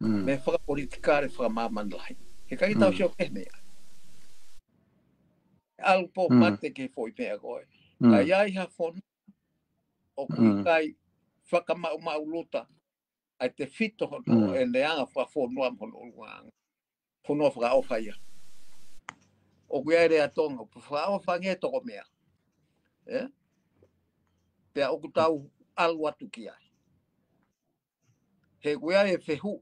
Mei he fakapolitikale fakamāmani lahi. He ʻikai ke tau sio ki he meʻa. ʻAlu pō mate ki he foʻi meʻa ko ē. Ka ʻi ai ha fonua ʻoku ʻikai fakamaʻumaʻuluta ʻa e tefito hono ʻene anga fakafonua mo hono ʻulungaanga. Fonua fakaʻofa ia. ʻOku ʻi ai e lea Tonga, ʻoku fakaʻofa ange toko meʻa. Ē? Pea ʻoku tau ʻalu atu ki ai. He ʻoku ʻi ai e fehuʻi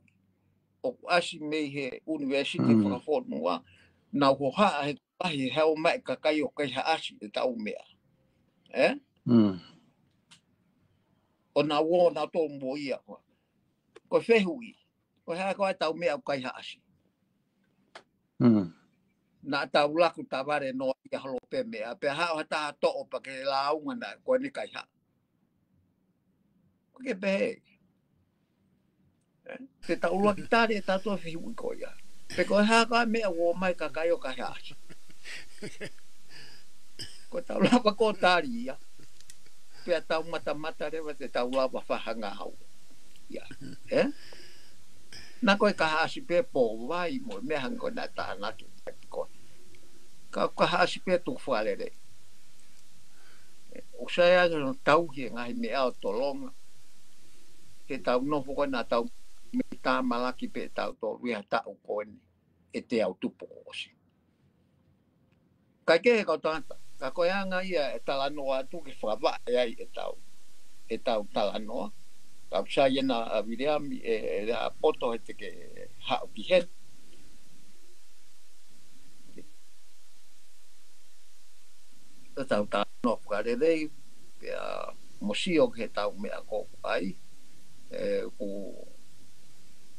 ʻoku ʻasi mei he ʻunivēsiti fakafonua, nau hohaʻa he lahi he ʻomai e kakai ʻo kaihaʻasi ʻetau meʻa. Ē? ʻO nau ō, nau tō mo ia. Ko e fehuʻi, ko e hā koā ʻetau meʻa ʻoku kaihaʻasi? Naʻa tau laku tavale noa ia holo pē meʻa, pea haʻu ha taha toʻo pea ke lāunga naʻe ko eni kaihaʻa. Ko ke pehē. Ē? Te tau ʻuluaki tali ʻe tautolu e fehuʻi ko ia. Pe ko e hā koā e meʻa ʻoku ō mai e kakai ʻo kaihaʻasi. Ko ʻetau lava ko ē ʻo tali ia. Pea tau matamata leva te tau lava fai ha ngāue. Ia. Ē? Naʻa ko e kaihaʻasi pē pō vai mo e meʻa hangē ko ē naʻe tānaki ʻe Piko. Ka kaihaʻasi pē tuku fakalelei. ʻOku sai ange hono tauhi e ngaahi meʻa ʻo tolonga. He tau nofo ko ē naʻa tau mei tāmalaki pē tautolu ʻi ha taʻu ko eni ʻe teau tupu kuo ʻosi. Kae kehe kau tangata, ka ko e anga ia e talanoa atu ke fakavaʻe ai ʻetau, ʻetau talanoa. Kau sai ena ʻa Viliami ʻe, ʻe Lehaapoto he te ke haʻu ki heni. ʻEtau talanoa fakalelei, pea mo sio ki heʻetau meʻa ko ē ʻoku ʻai, ē, ʻoku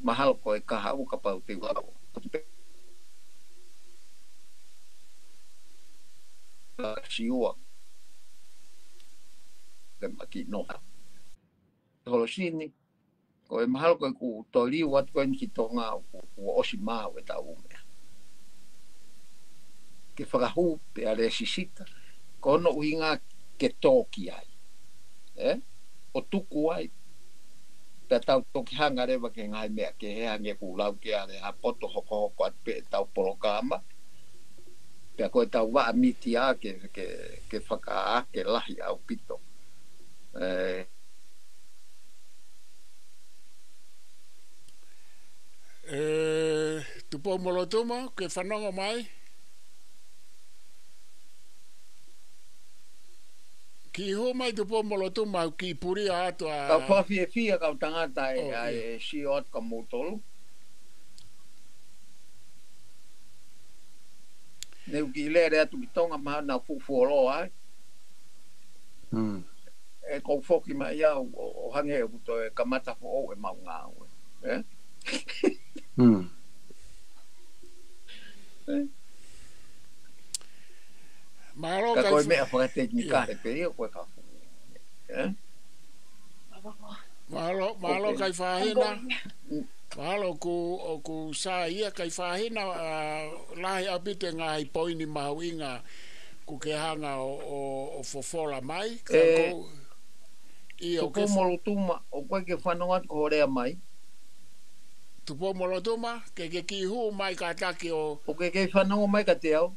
mahalo ko e kahaʻu kapau te u lau. Siua. Ke maki noha. Holosini, ko e mahalo ko ʻeku toe liu atu ko eni ki Tonga ʻoku, kuo ʻosi maau ʻetau meʻa. Ke fakahū pea lēsisita, ko hono ʻuhinga ke tō ki ai. Ē? ʻO tuku ai. Pea tau toki hanga leva ki he ngaahi meʻa kehe hangē ko ʻeku lau kia Lehaapoto hokohoko atu pē ʻetau polokalama. Pea ko ʻetau vaʻa mītia ke, ke, ke fakaake lahi ʻaupito. Ē, Ē, Tupou Molotuma, ke fanongo mai. Kiʻi hū mai Tupou Molotuma, kiʻi pulia atu ā. Kau fakafiefia kau tangata ē, ʻo, ʻa ia. E sio atu kia moutolu. Ne u kiʻi lele atu ki Tonga mahalo naʻa ku fuoloa ai. ʻE kou foki mai au ʻo, ʻo hangē ʻoku toe kamata foʻou ʻemau ngāue. Ē? Mālō ka ko e meʻa fakatekinikale pē ia ko e kafu. Ē? Mālō, mālō Kaifahina. Mālō ʻoku, ʻoku sai ia Kaifahina, ā, lahi ʻaupito e ngaahi poini mahuʻinga ʻoku ke hanga ʻo, ʻo, ʻo fofola mai. Ka ʻoku, ʻio, Tupou Molotuma, ʻoku ʻikai ke fanongo atu ki hoʻo lea mai. Tupou Molotuma, ke, ke kiʻi hū mai kātaki ʻo. ʻOku ke kei fanongo mai kiate au.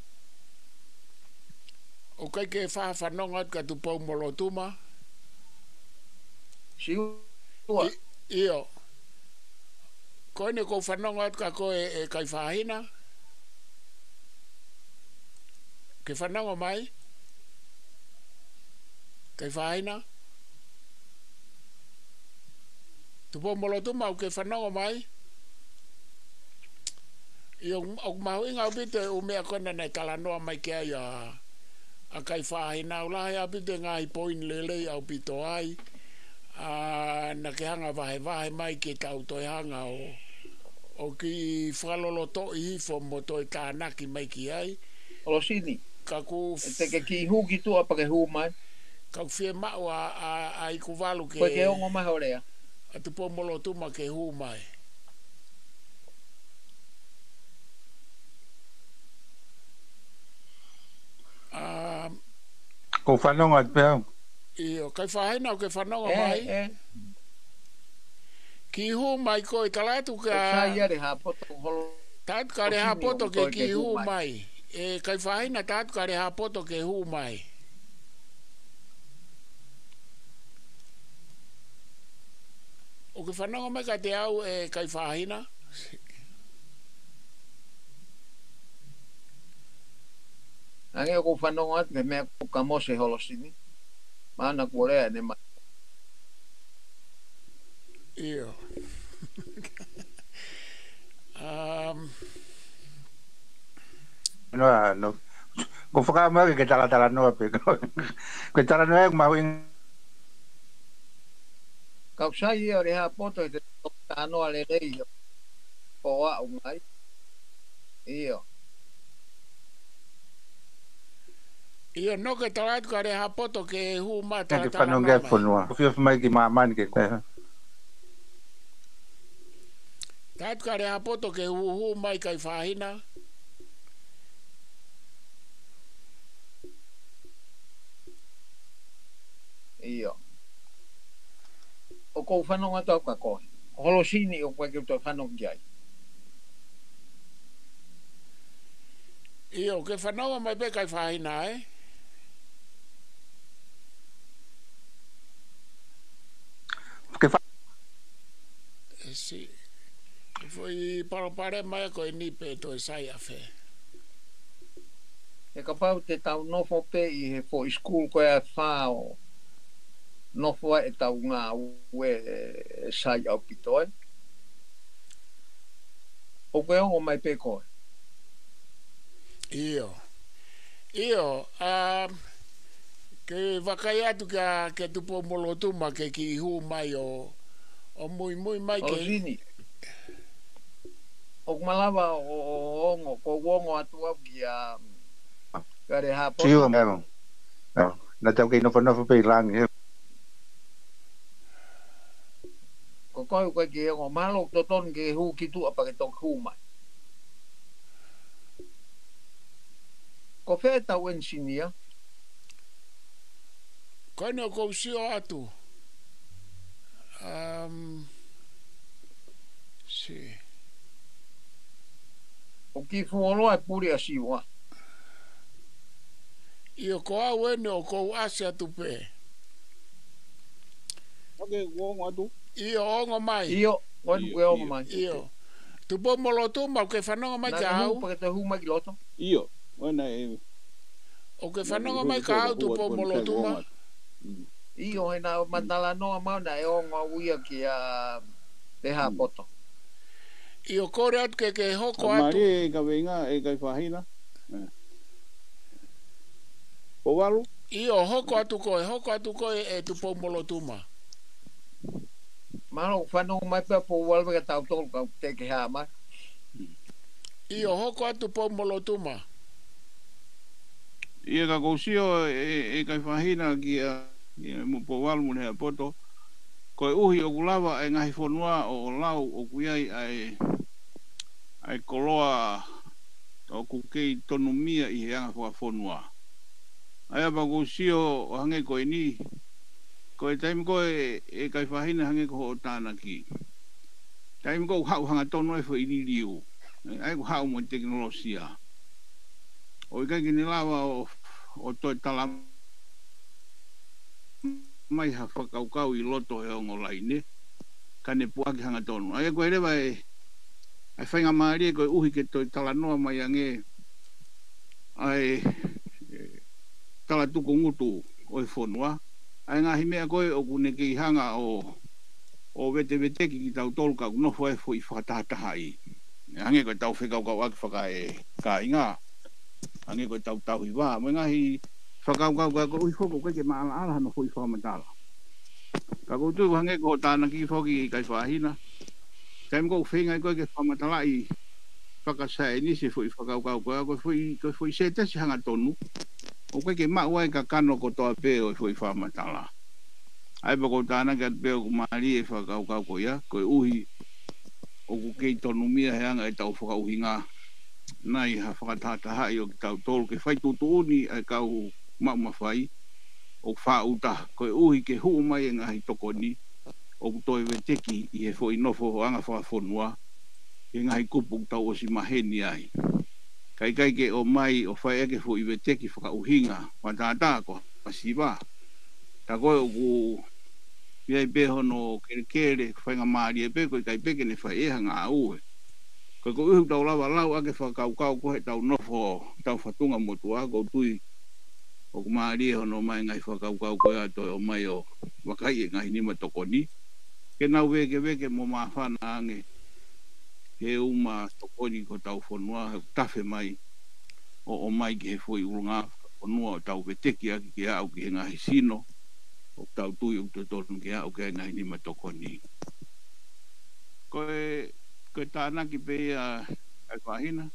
ʻOku ʻikai ke fa-, fanongo atu kia Tupou Molotuma. Siua. ʻIo. Ko eni ʻoku ou fanongo atu kia koe ē Kaifahina. Ke fanongo mai. Kaifahina. Tupou Molotuma ʻoku ke fanongo mai. ʻIo, ʻoku mahuʻinga ʻaupito e ʻū meʻa ko ena naʻe talanoa mai ki ai ā, ʻa Kaifahina, ʻoku lahi ʻaupito e ngaahi poini lelei ʻaupito ai. Ā, naʻa ke hanga vahevahe mai ke tau toe hanga ʻo, ʻo kiʻi fakalolotoʻi hifo mo toe tānaki mai ki ai. Holosini. Ka ʻoku ʻE te ke kiʻi hū ki tuʻa pea ke hū mai. Ka ʻoku fiemaʻu ā, ā, ʻa Ikuvalu ke. Ko e ke ongo mai hoʻo lea. ʻA Tupou Molotuma ke hū mai. Ā, ʻOku ou fanongo atu pē au. ʻIo, Kaifahina ʻoku ke fanongo mai. Ē, ē. Kiʻi hū mai koe, tala atu ka. ʻOku sai ia Lehāpoto holo. Tala atu ka Lehāpoto ke kiʻi hū mai. ʻE Kaifahina, tala atu ka Lehāpoto ke hū mai. ʻOku ke fanongo mai kiate au ʻe Kaifahina? Hangē ʻoku ou fanongo atu ki he meʻa ko ē ʻoku ka mose Holosini. Mana kuo lea ʻene mai. ʻIo. Um, No, no. Ko e fakaʻamu ke talatalanoa pē. Ko e talanoa ʻoku mahuʻinga. Ka ʻoku sai ia ʻo Lehāpoto he te talanoa lelei ʻo aʻu mai. ʻIo. ʻIo, no ke tala atu ka Lehāpoto ke hū mai. Ke talatalanoa fanongo mai. Fonua. Ko e fiefia mai ki māmani ke. Tala atu ka Lehāpoto ke hū, hū mai Kaifahina. ʻIo. ʻOku ou fanongo atu au kia koe. Ko Holosini ʻoku ʻikai ke u toe fanongo ki ai. ʻIo, ke fanongo mai pē Kaifahina, ē? Ke fa- ʻE si. Ko e foʻi palopalema ia ko eni pē toe sai ʻafē. He kapau te tau nofo pē ʻi he foʻi school ko ē ʻe fā ʻo nofo ai ʻetau ngāue ʻe sai ʻaupito ē. ʻOku ke ongo mai pē koe? ʻIo. ʻIo, um, ke vakai atu kia, kia Tupoumolotuma ke kiʻi hū mai ʻo, ʻo muimui mai ke. Holosini. ʻOku malava ʻo, ʻo, ʻo ongo, ʻoku ou ongo atu au kia, kia Lehāpoto. Sio, meʻa. Naʻa tau kei nofonofo pē ʻi langi, he. Ko koe ʻoku ʻikai ke ongo, mahalo ʻoku totonu ke hū ki tuʻa pea ke toki hū mai. Ko fē ʻetau engineer? Ko eni ʻoku ou sio atu. Um, si. ʻOku kiʻi fuoloa e puli ʻa Siua. ʻIo, ko au eni ʻoku ou ʻasi atu pē. Oke, kuo ongo atu. ʻIo, ongo mai. ʻIo, ʻoku ʻIo, kuo ongo ʻio. mai. ʻIo. Tupoumolotuma, ʻoku ke fanongo mai kia au? Naʻa ke hū pea ke toe hū mai ki loto. ʻIo, ʻo naʻe. ʻOku ke fanongo mai kia au, Tupoumolotuma? Mm. ʻIo, he naʻa ma talanoa mai naʻe ongo au ia kia Lehāpoto. ʻIo, kole atu ke, ke hoko atu. Mālie e kaveinga, ʻe Kaifahina. ʻE. Pouvalu? ʻIo, hoko atu koe, hoko atu koe ʻe Tupoumolotuma. Mahalo ʻoku fanongo mai pē Pouvalu kia tautolu ka te ke hā mai. ʻIo, hoko atu Tupoumolotuma. ʻIo ka ʻoku ou sio ʻe, ʻe Kaifahina kia, ʻia mo Pouvalu mo Lehāpoto. Koeʻuhi ʻoku lava e ngaahi fonua ʻo, ʻo lau ʻoku ʻi ai ʻa e, ʻa e koloa ʻoku kei tonumia ʻi he anga fakafonua. ʻA ia pea ʻoku ou sio ʻo hangē ko eni, ko e taimi ko ē ʻe Kaifahina hangē ko hoʻo tānaki. Taimi ko ē ʻoku haʻu hangatonu e foʻi liliu. ʻA ia ʻoku haʻu mo e tekinolosia. ʻOku ʻikai ke ne lava ʻo, ʻo toe tala mai ha fakakaukau ʻi loto he ongo laine, ka ne puʻaki hangatonu. ʻA ia ko e leva e, ʻa e faingamālie koeʻuhi ke toe talanoa mai ange ʻa e, e, talatukungutu ʻo e fonua. ʻA e ngaahi meʻa ko ē ʻoku ne kei hanga ʻo, ʻo veteveteki kitautolu ka ʻoku nofo e foʻi fakatahatahaʻi. Hangē ko ʻetau fekaukauʻaki fakae kāinga. Hangē ko ʻetau tauhi vā. Mo e ngaahi fakakaukau ka koeʻuhi foki ʻoku ʻikai ke maʻalaʻala hano foʻi fakamatala. Ka ʻoku ou tui ʻoku hangē ko hoʻo tānaki foki ʻe Kaifahina. Taimi ko ē ʻoku feinga ai koe ke fakamatalaʻi fakasaienisi e foʻi fakakaukau ko ē, ko e foʻi, ko e foʻi sētesi hangatonu. ʻOku ʻikai ke maʻu ai e kakano kotoa pē ʻo e foʻi fakamatala. ʻA ia pea ʻoku ou tānaki atu pē ʻoku mālie e fakakaukau ko ia, koeʻuhi ʻoku kei tonumia he anga ʻetau fakaʻuhinga. Nai ha fakatahatahaʻi ʻo kitautolu ke fai tuʻutuʻuni ʻa e kau maʻu mafai ʻoku faʻu taha, koeʻuhi ke hū mai e ngaahi tokoni. ʻoku toe veteki ʻi he foʻi nofo anga fakafonua, he ngaahi kupu ʻoku tau ʻosi maheni ai. Ka ʻikai ke ʻomai ʻo fai ʻaki e foʻi veteki fakaʻuhinga, fakatātā ko ha masiva. Tā ko ē ʻoku ʻi ai pē hono kelekele, faingamālie pē, ko e ʻikai pē ke ne fai ʻe ha ngāue. Ko e koeʻuhi ʻoku tau lava lau ʻaki e fakakaukau ko ē heʻetau nofo, tau fatunga motuʻa, ʻoku ou tui ʻoku mālie hono ʻomai e ngaahi fakakaukau ko ia ʻo toe ʻomai ʻo vakaiʻi e ngaahi nima tokoni. Ke nau vēkeveke mo māfana ange he uma tokoni ki hotau fonua, he ʻoku tafe mai ʻo ʻomai ki he foʻi ʻulungaanga fakafonua ʻo tau veteki ʻaki ke aʻu ki he ngaahi sino ʻoku tau tui ʻoku totonu ke aʻu ki ai e ngaahi nima tokoni. Ko e, ko e tānaki pē ia ʻa e kāinga,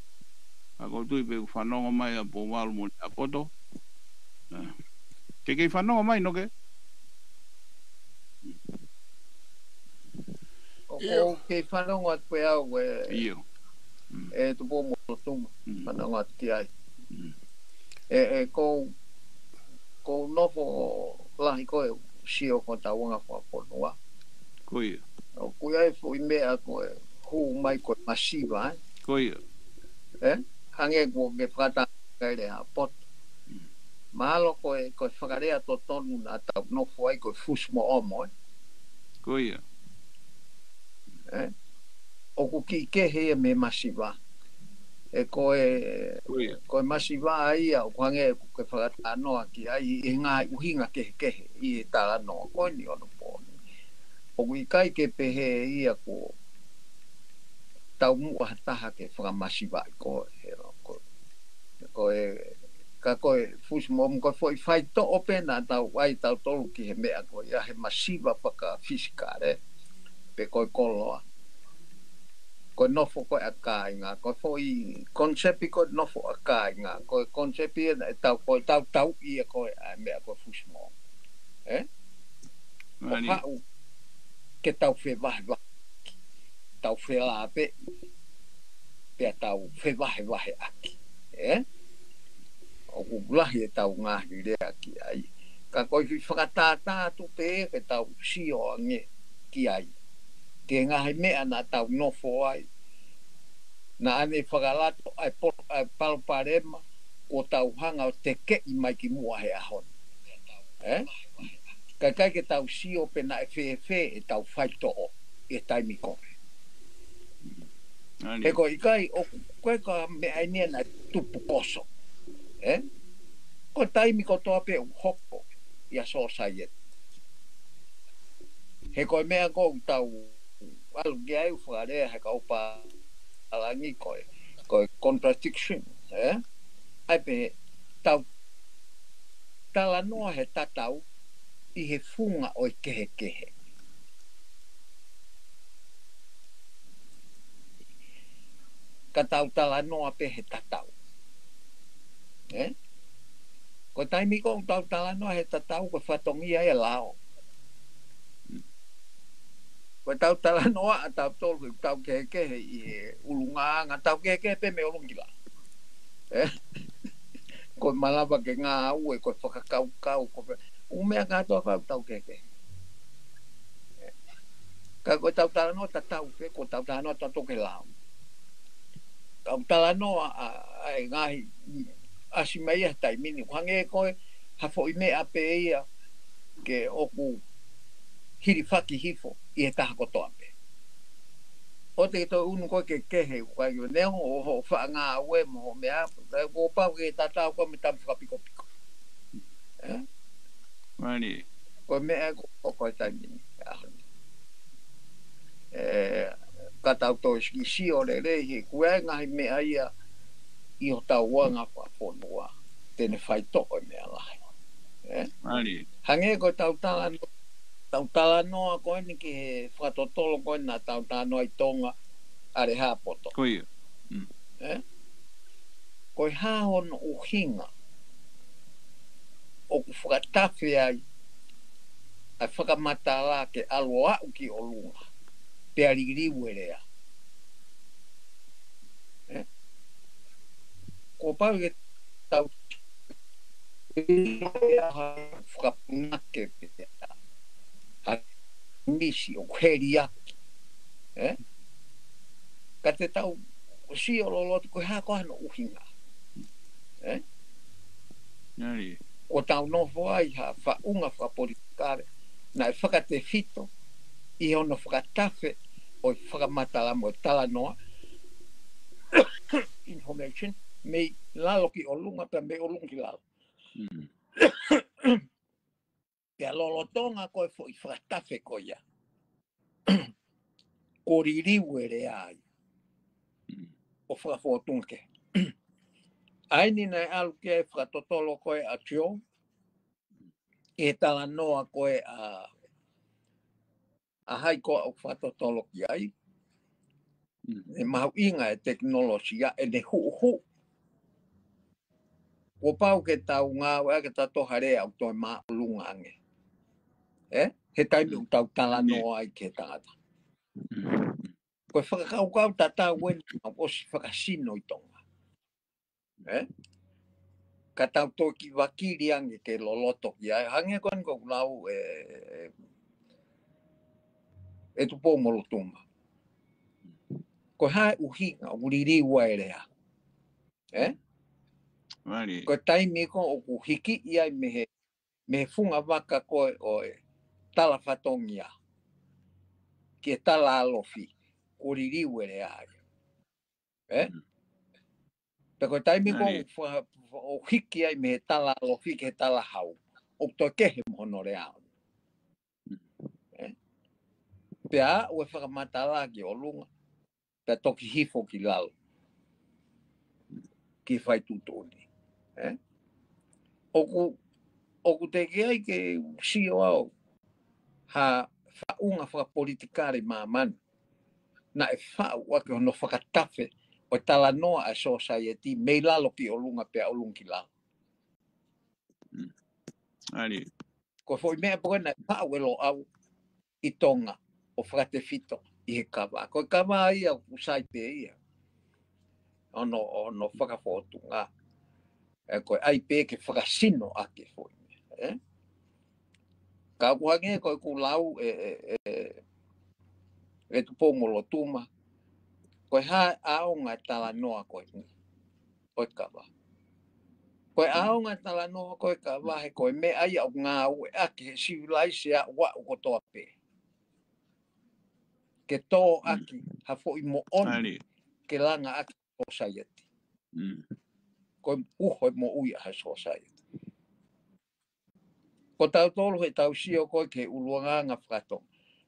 ʻa ʻoku ou tui pē ʻoku fanongo mai ʻa Pouvalu mo Lehaapoto. ʻA. Te kei fanongo mai, Noke? ʻOku ʻIo. ou kei fanongo atu pē au ʻe, ʻIo. Mm. ʻe Tupou-mo-Lotuma. Mm. Fanongo atu ki ai. Mm. ʻE, ʻe, ʻoku ou, ʻoku ou nofo lahi ko ē ʻo sio ki hotau anga fakafonua. Ko ia. ʻOku ʻi ai e foʻi meʻa ko e hū mai ko e masiva, ē? Ko ia. Ē? Hangē ko e meʻa fakatātā ʻa Lehaapoto. Mm. Mahalo ko e, ko e fakalea totonu naʻa tau nofo ai ko e fusi mo omo, ē? Ko ia. Ē? ʻOku kiʻi kehe ia mei he masiva. He ko e, Ko ia. ko e masiva ia ʻoku hangē ʻoku ke fakatalanoa ki ai ʻi he ngaahi ʻuhinga kehekehe ʻi he talanoa ko eni ʻo e pō ni. ʻOku ʻikai ke pehē ia ko e taumuʻa ha taha ke fakamasivaʻi koe, he ko, ko e, ka ko e fusi mo omo ko e foʻi faitoʻo pē naʻa tau ʻai tautolu ki he meʻa ko ia he masiva fakafisikale, pe ko e koloa. Ko e nofo ko ē ʻa kāinga, ko e foʻi konisepi ko e nofo ʻa kāinga, ko e konisepi ʻe tau, ko e tau tau ia ko e ʻa e meʻa ko e fusi mo omo. Ē? ʻO Mani. haʻu ke tau fevahevahe, tau felāveʻi, pea tau fevahevaheʻaki. Ē? ʻOku lahi ʻetau ngaahi lea ki ai. Ka ko e foʻi fakatātā atu pē ke tau sio ange ki ai. Ki he ngaahi meʻa naʻa tau nofo ai. Naʻa ne fakalato ʻa e po-, ʻa e palopalema, kuo tau hanga ʻo tekeʻi mai ki muʻa he ʻaho ni. Ē? Ka ʻikai ke tau sio pe naʻe fēfē ʻetau faitoʻo ʻi he taimi ko ē. Ani. He ko e ʻikai ʻoku, ko e ka meʻa eni naʻe tupu koso. Ē? Ko e taimi kotoa pē ʻoku hoko ia sōsaieti. He ko e meʻa ko ē ʻoku tau ʻalu ki ai ʻoku fakalea he kau pālangi ko e, ko e contradiction, ē? ʻA ia pē tau talanoa he tatau ʻi he funga ʻo e kehekehe. Ka tau talanoa pē he tatau. Ē? Ko e taimi ko ē ʻoku tau talanoa he tatau ko e fatongia ia e lao. Ko e tau talanoa ʻa tautolu he tau kehekehe ʻi he ʻulungaanga, tau kehekehe pē mei ʻolunga ki lalo. Ē? Ko e malava ke ngāue, ko e fakakaukau, ko e ʻū meʻa kātoa ʻoku tau kehekehe. Ē? Ka ko e tau talanoa tatau pē, ko e tau talanoa tatau ki he lao. Ka ʻoku talanoa ʻa, ʻa e ngaahi ʻasi mai ia he taimi ni, ʻoku hangē ko e ha foʻi meʻa pē ia ke ʻoku hilifaki hifo ʻi he taha kotoa pē. ʻOua te ke toe unu koe ke kehe, ʻoku ʻikai ke neongo ʻo hoʻo faʻa ngāue mo hoʻo meʻa, ka kuo pau ke tatau koe mo e tama fakapikopiko. Ē? Mani. Ko e meʻa ko, ko e taimi ni, ʻaho ni. Ē, ka tau toe sio lelei he ko e ngaahi meʻa ia ʻi hotau anga fakafonua te ne faitoʻo e meʻa lahi. Ē? Mani. Hangē ko e tau talanoa, tau talanoa ko eni ki he fakatotolo ko ena tau talanoa ʻi Tonga, ʻa Lehaapoto. Ko ia. Mm. Ē? Ko e hā hono ʻuhinga ʻoku fakatafe ai ʻa e fakamatala ke ʻalu ʻo aʻu ki ʻolunga, pea liliu e lea. Ē? Kuo pau ke tau fakapunake pea. misi ʻoku heliaki. Ē? Ka te tau sio loloto ko e hā ko hono ʻuhinga. Ē? Ko tau nofo ai ha faʻunga fakapolitikale naʻe fakatefito ʻi hono fakatafe ʻo e fakamatala mo e talanoa, information, mei lalo ki ʻolunga pea mei ʻolunga ki lalo. Pea lolotonga ko e foʻi fakatafe ko ia, ko e liliu e lea ai ʻo fakafōtunga ke. ʻA eni naʻe ʻalu ke fakatotolo ko e ʻa Joe ʻi he talanoa ko e ʻa ʻa hai ko ʻoku fakatotolo ki ai. ʻE mahuʻinga e tekinolosia ʻene huʻuhuʻu. Kuo pau ke tau ngāueʻaki ʻetau tohale ʻoku toe māʻolunga ange. Ē? He taimi ʻoku tau talanoa ai ki he tangata. Ko e fakakaukau tatau eni ʻoku ʻosi fakasino ʻi Tonga. Ē? Ka tau toki vakili ange ke loloto ki ai. Hangē ko eni ko ʻeku lau ē, ē, ē Tupou Molotuma. Ko e hā e ʻuhinga ʻoku liliu ai e lea. Ē? Ko e taimi ko ē ʻoku hiki ai mei he, mei he funga vaka ko ē ʻo e tala fatongia ki he tala ʻalofi, ko e liliu e lea ai. Ē? Pea ko e taimi ko ē ʻoku fa-, ʻoku hiki ai mei he tala ʻalofi ki he tala hau, ʻoku toe kehe mo hono lea. Ē? Pea aʻu e fakamatala ki ʻolunga, pea toki hifo ki lalo ki he faituʻutuʻuni. Ē? ʻOku, ʻoku teʻeki ai ke sio au ha faʻunga fakapolitikale māmani naʻe faʻu ʻaki hono fakatafe ʻo e talanoa ʻa e sōsaieti mei lalo ki ʻolunga pea ʻolunga ki lalo. Ko e foʻi meʻa pē ko ē naʻe faʻu ʻe Loʻau ʻi Tonga ʻo fakatefito ʻi he kava. Ko e kava ia ʻoku sai pē ia hono, hono fakafōtunga. Ē, ko e ʻai pē ke fakasino ʻaki e foʻi meʻa, ē? Ka ʻoku hangē ko ʻeku lau ē, ē, ē, ē Tupou Molotuma, ko e hā ʻaonga e talanoa ko eni ʻo e kava. Ko e ʻaonga e talanoa ko e kava he ko e meʻa ia ʻoku ngāueʻaki he sivilaise aʻu aʻu kotoa pē ke tō ʻaki ha foʻi moʻoni ke langa ʻaki sōsaieti. Ko e uho e moʻui ʻa ha sōsaieti. Ko tautolu he tau sio ko ē ki he ʻulungaanga faka-Tonga.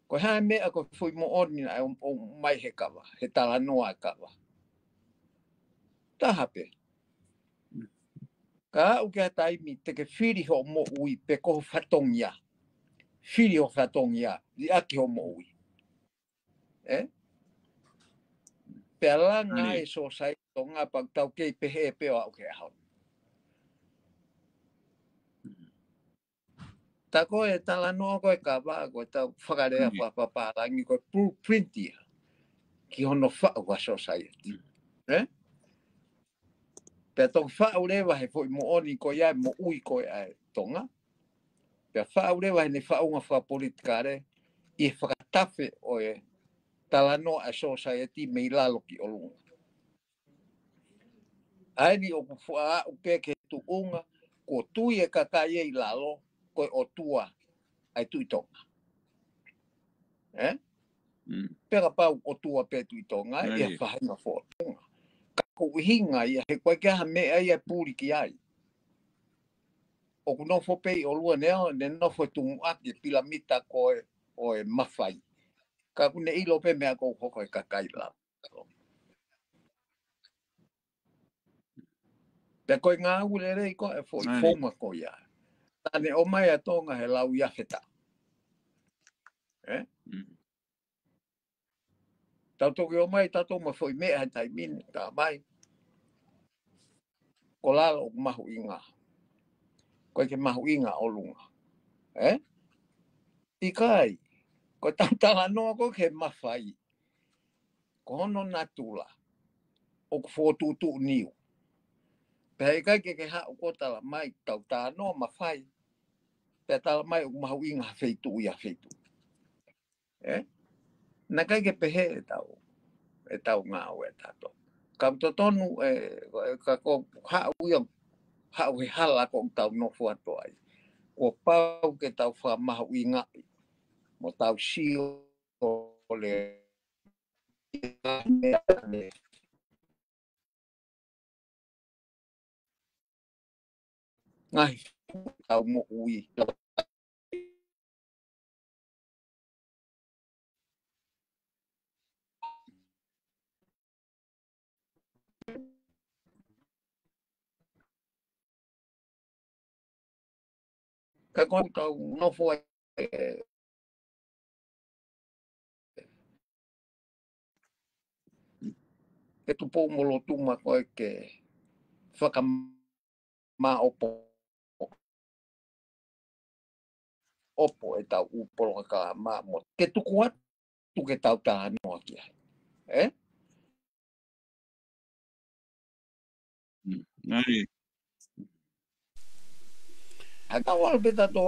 Ko e hā e meʻa ko e foʻi moʻoni naʻe ʻomai he kava, he talanoa e kava. Taha pē. Ka aʻu ki ha taimi te ke fili hoʻo moʻui pe ko ho fatongia. Fili ho fatongia, liʻaki hoʻo moʻui. Ē? Pea langa e sōsaieti Tonga pea tau kei pehē pē ʻo aʻu ki he ʻaho ni. Tā ko e talanoa ko e kava, ko e tau fakalea fakapapālangi ko e blueprint ia ki hono faʻu ʻa e sōsaieti. Ē? Pea toki faʻu leva he foʻi moʻoni ko ia e moʻui ko ē ʻa e Tonga. Pea faʻu leva heʻene faʻunga fakapolitikale ʻi he fakatafe ʻo e talanoa ʻa e sōsaieti mei lalo ki ʻolunga. ʻA eni ʻoku fuʻu aʻu pē ki he tuʻunga kuo tui e kakai ʻi lalo ko e ʻOtua ʻa e Tuʻi Tonga. Ē? Pea kapau ʻOtua pē Tuʻi Tonga, ʻi ha faʻahinga foʻi Tonga. Ka ko e ʻuhinga ia he ʻoku ʻikai ke ʻi ai ha meʻa ia ʻe puli ki ai. ʻOku nofo pē ʻi ʻolunga, ne nofo he tumuʻaki e pilamita ko ē ʻo e mafai. Ka ʻoku ne ʻilo pē meʻa ʻoku hoko he kakai lalo. Pea ko e ngāue lelei ko ē foʻi founga ko ia. Tā ne ʻomai ʻa Tonga he lau ia feta. Ē? Tau toki ʻomai tautolu mo e foʻi meʻa he taimi ni, tā mai. Ko lalo ʻoku mahuʻinga. ʻOku ʻikai ke mahuʻinga ʻolunga. Ē? ʻIkai. Ko e tau talanoa ko ē ki he mafai. Ko hono natula ʻoku fokotuʻutuʻu niu. Pea ʻikai ke ke haʻu ko ē tala mai tau talanoa mafai. Pea tala mai ʻoku mahuʻinga ha feituʻu ʻi ha feituʻu. ē? Naʻe ʻikai ke pehē ʻetau, ʻetau ngāue ʻatautolu. Ka ʻoku totonu, ē, ka ko haʻu ia, haʻu he hala ko ʻetau nofo atu ai. Kuo pau ke tau fakamahuʻingaʻi mo tau sio ʻo le ngaahi tau moʻui. Ka ko ʻetau nofo ai, ē, ʻe Tupou-mo-Lotuma ko ē ke fakamāʻopoʻopo ʻetau ʻū polokalama mo ke tuku atu ke tau talanoa ki ai. Ē? Mm, nani. Haka wal peta to.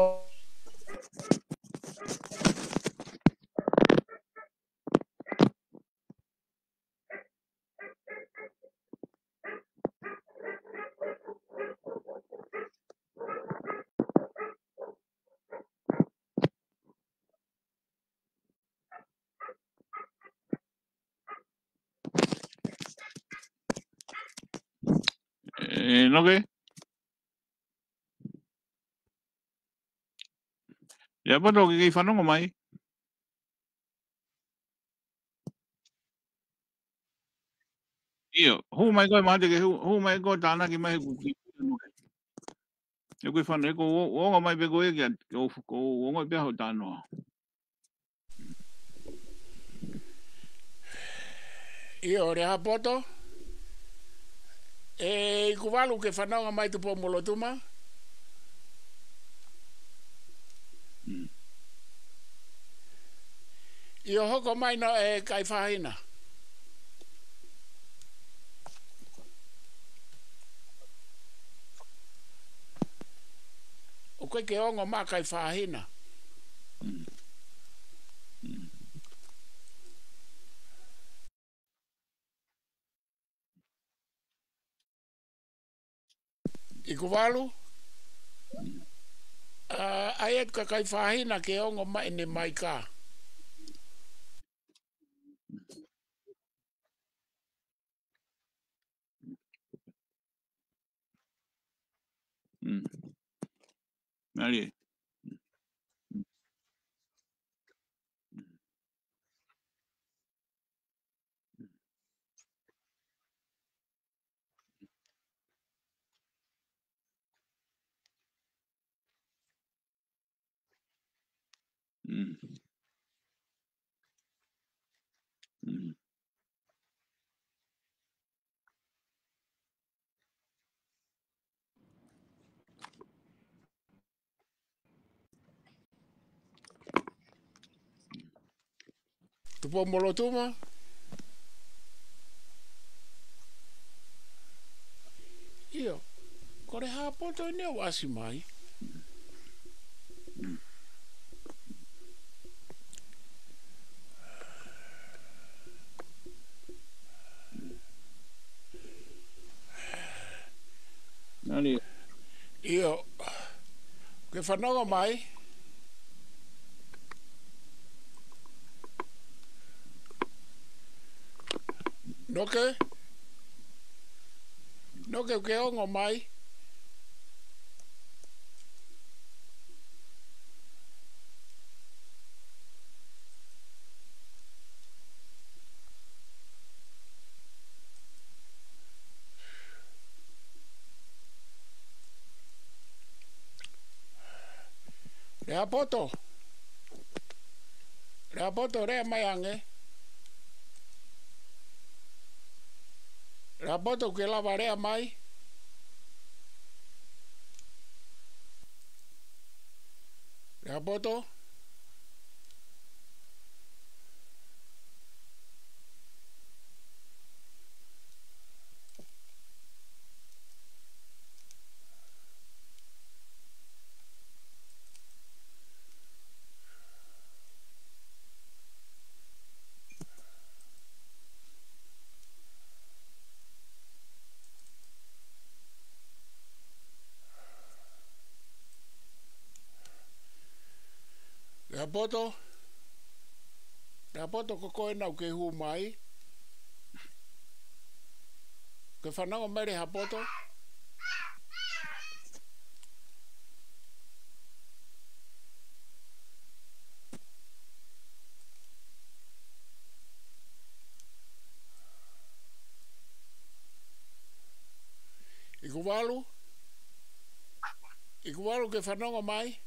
Ē, Noke? Ia, Poto, ke kei fanongo mai. ʻIo, hū mai koe, Mate, ke hū, hū mai koe, tānaki mai, he ʻoku ke, he ʻoku ke fano-, he ʻoku ou, ou ongo mai pē koe kia, ʻoku ou, ʻoku ou ongoʻi pē hoʻo talanoa. ʻIo, Lehaapoto. ʻE, ʻIkuvalu, ke fanongo mai, Tupou-mo-Lotuma. Mm. ʻIo, hoko mai nō, ʻe Kaifahina. ʻOku ʻikai ke ongo mai Kaifahina. Mm. Mm. ʻIkuvalu, ʻa, ʻai atu kia Kaifahina ke ongo mai ʻene maika. Mm. Mālie. Mm. Mm. Tupou-mo-Lotuma. ʻIo. Ko Lehaapoto eni ʻoku ʻasi mai. Nani? ʻIo. Ke fanongo mai. Noke? Noke, ke ongo mai. Lehaapoto. Lehaapoto, lea mai ange. Lehaapoto, ke lava lea mai. Lehaapoto. Hapoto. Hapoto, ko koe ena ʻoku ke hū mai? Ke fanongo mai, Hapoto. ʻIkuvalu. ʻIkuvalu, ke fanongo mai?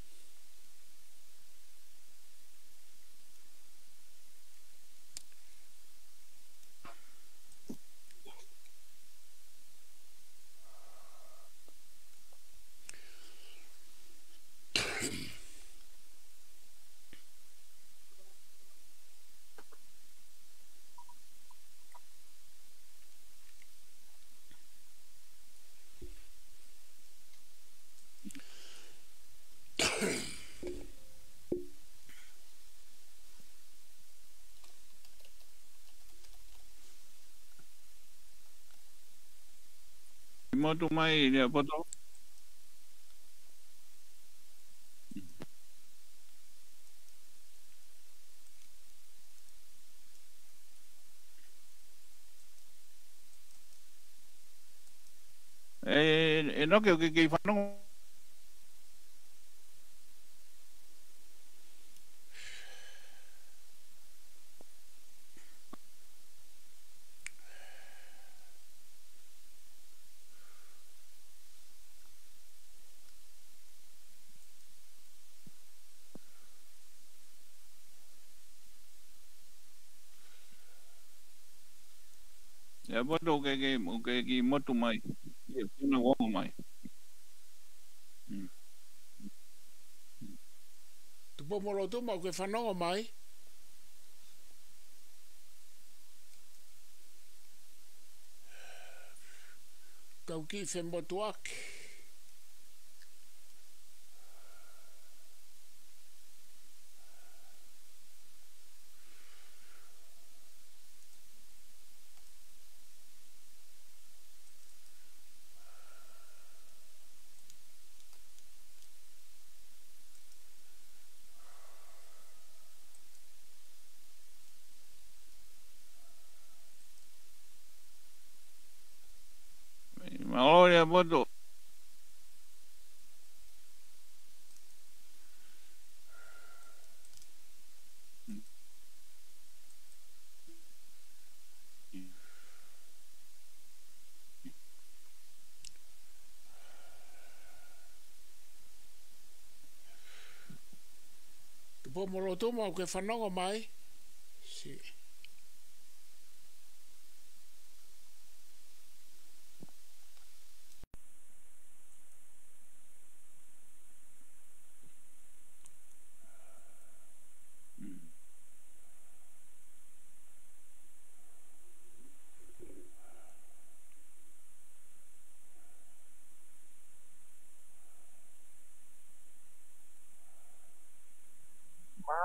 Motu mai, Hapoto. ʻE, ʻe, ʻe noke ʻoku ke kei fanongo. ʻIo, Hapoto, ʻoku ke, ʻoku ke kei motu mai. ʻIo, ke na ongo mai. Mm. Tupou-mo-Lotuma, ʻoku ke fanongo mai? Kau kiʻi femotuʻaki. Mālō, Hapoto. Tupou-mo-Lotuma, ʻoku ke fanongo mai? Si.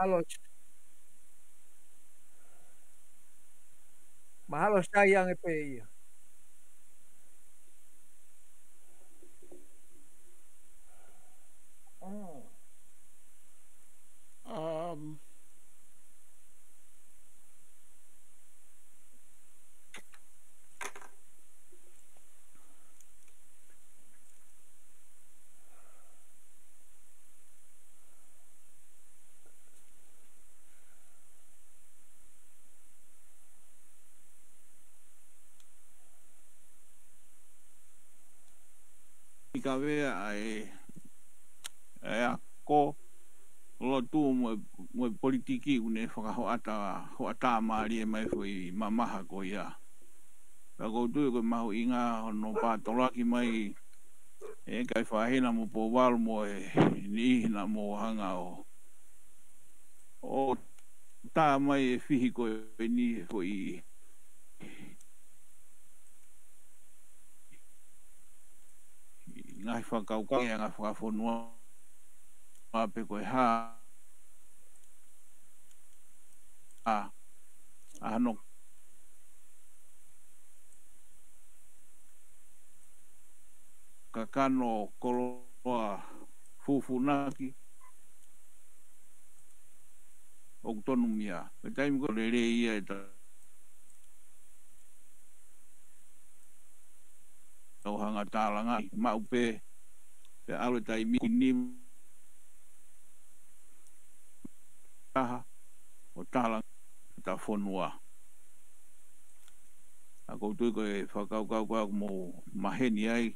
Mahalo, mahalo sai ange pē ia. Mm. Um, ʻIkavea ʻa e, ʻa e ako lotu mo e, mo e politiki ʻoku ne fakahoʻata, hoʻatā mālie mai foʻi mamaha ko ia. Pea ʻoku ou tui ko e mahuʻinga hono pātolaki mai ʻe Kaifahina mo Pouvalu mo e niʻihi naʻa mou hanga ʻo, ʻo tā mai e fihi ko eni foʻi ngaahi fakakaukau, ngaahi fakafonua, pe ko e hā, ʻa, ʻa hono kakano koloa fufunaki. ʻoku tonu mei ai. Ko e taimi ko ē lelei ia ʻetau hanga tālangaʻi maʻu pē, pea ʻalu e taimi ki ni taha ʻo tālangaʻi ʻeta fonua. ʻA ia ʻoku ou tui ko e fakakaukau ko ē ʻoku mou maheni ai.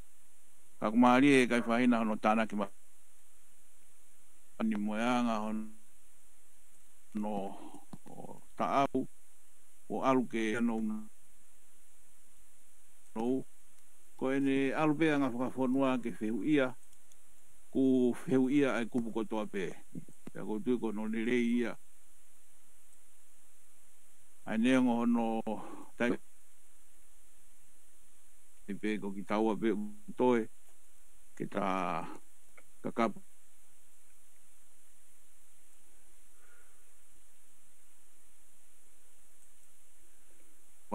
Ka ʻoku mālie ʻe Kaifahina hono tānaki mai ni mo e anga hono ʻo taʻau ʻo ʻalu ke ano nou. Ko ʻene ʻalu pē anga fakafonua ke fehuʻia, ʻoku fehuʻia ʻa e kupu kotoa pē. Pea ʻoku ou tui ko hono lelei ia. ʻA ia neongo hono taimi pē ko kitaua pē ʻoku toe ke ta kakapu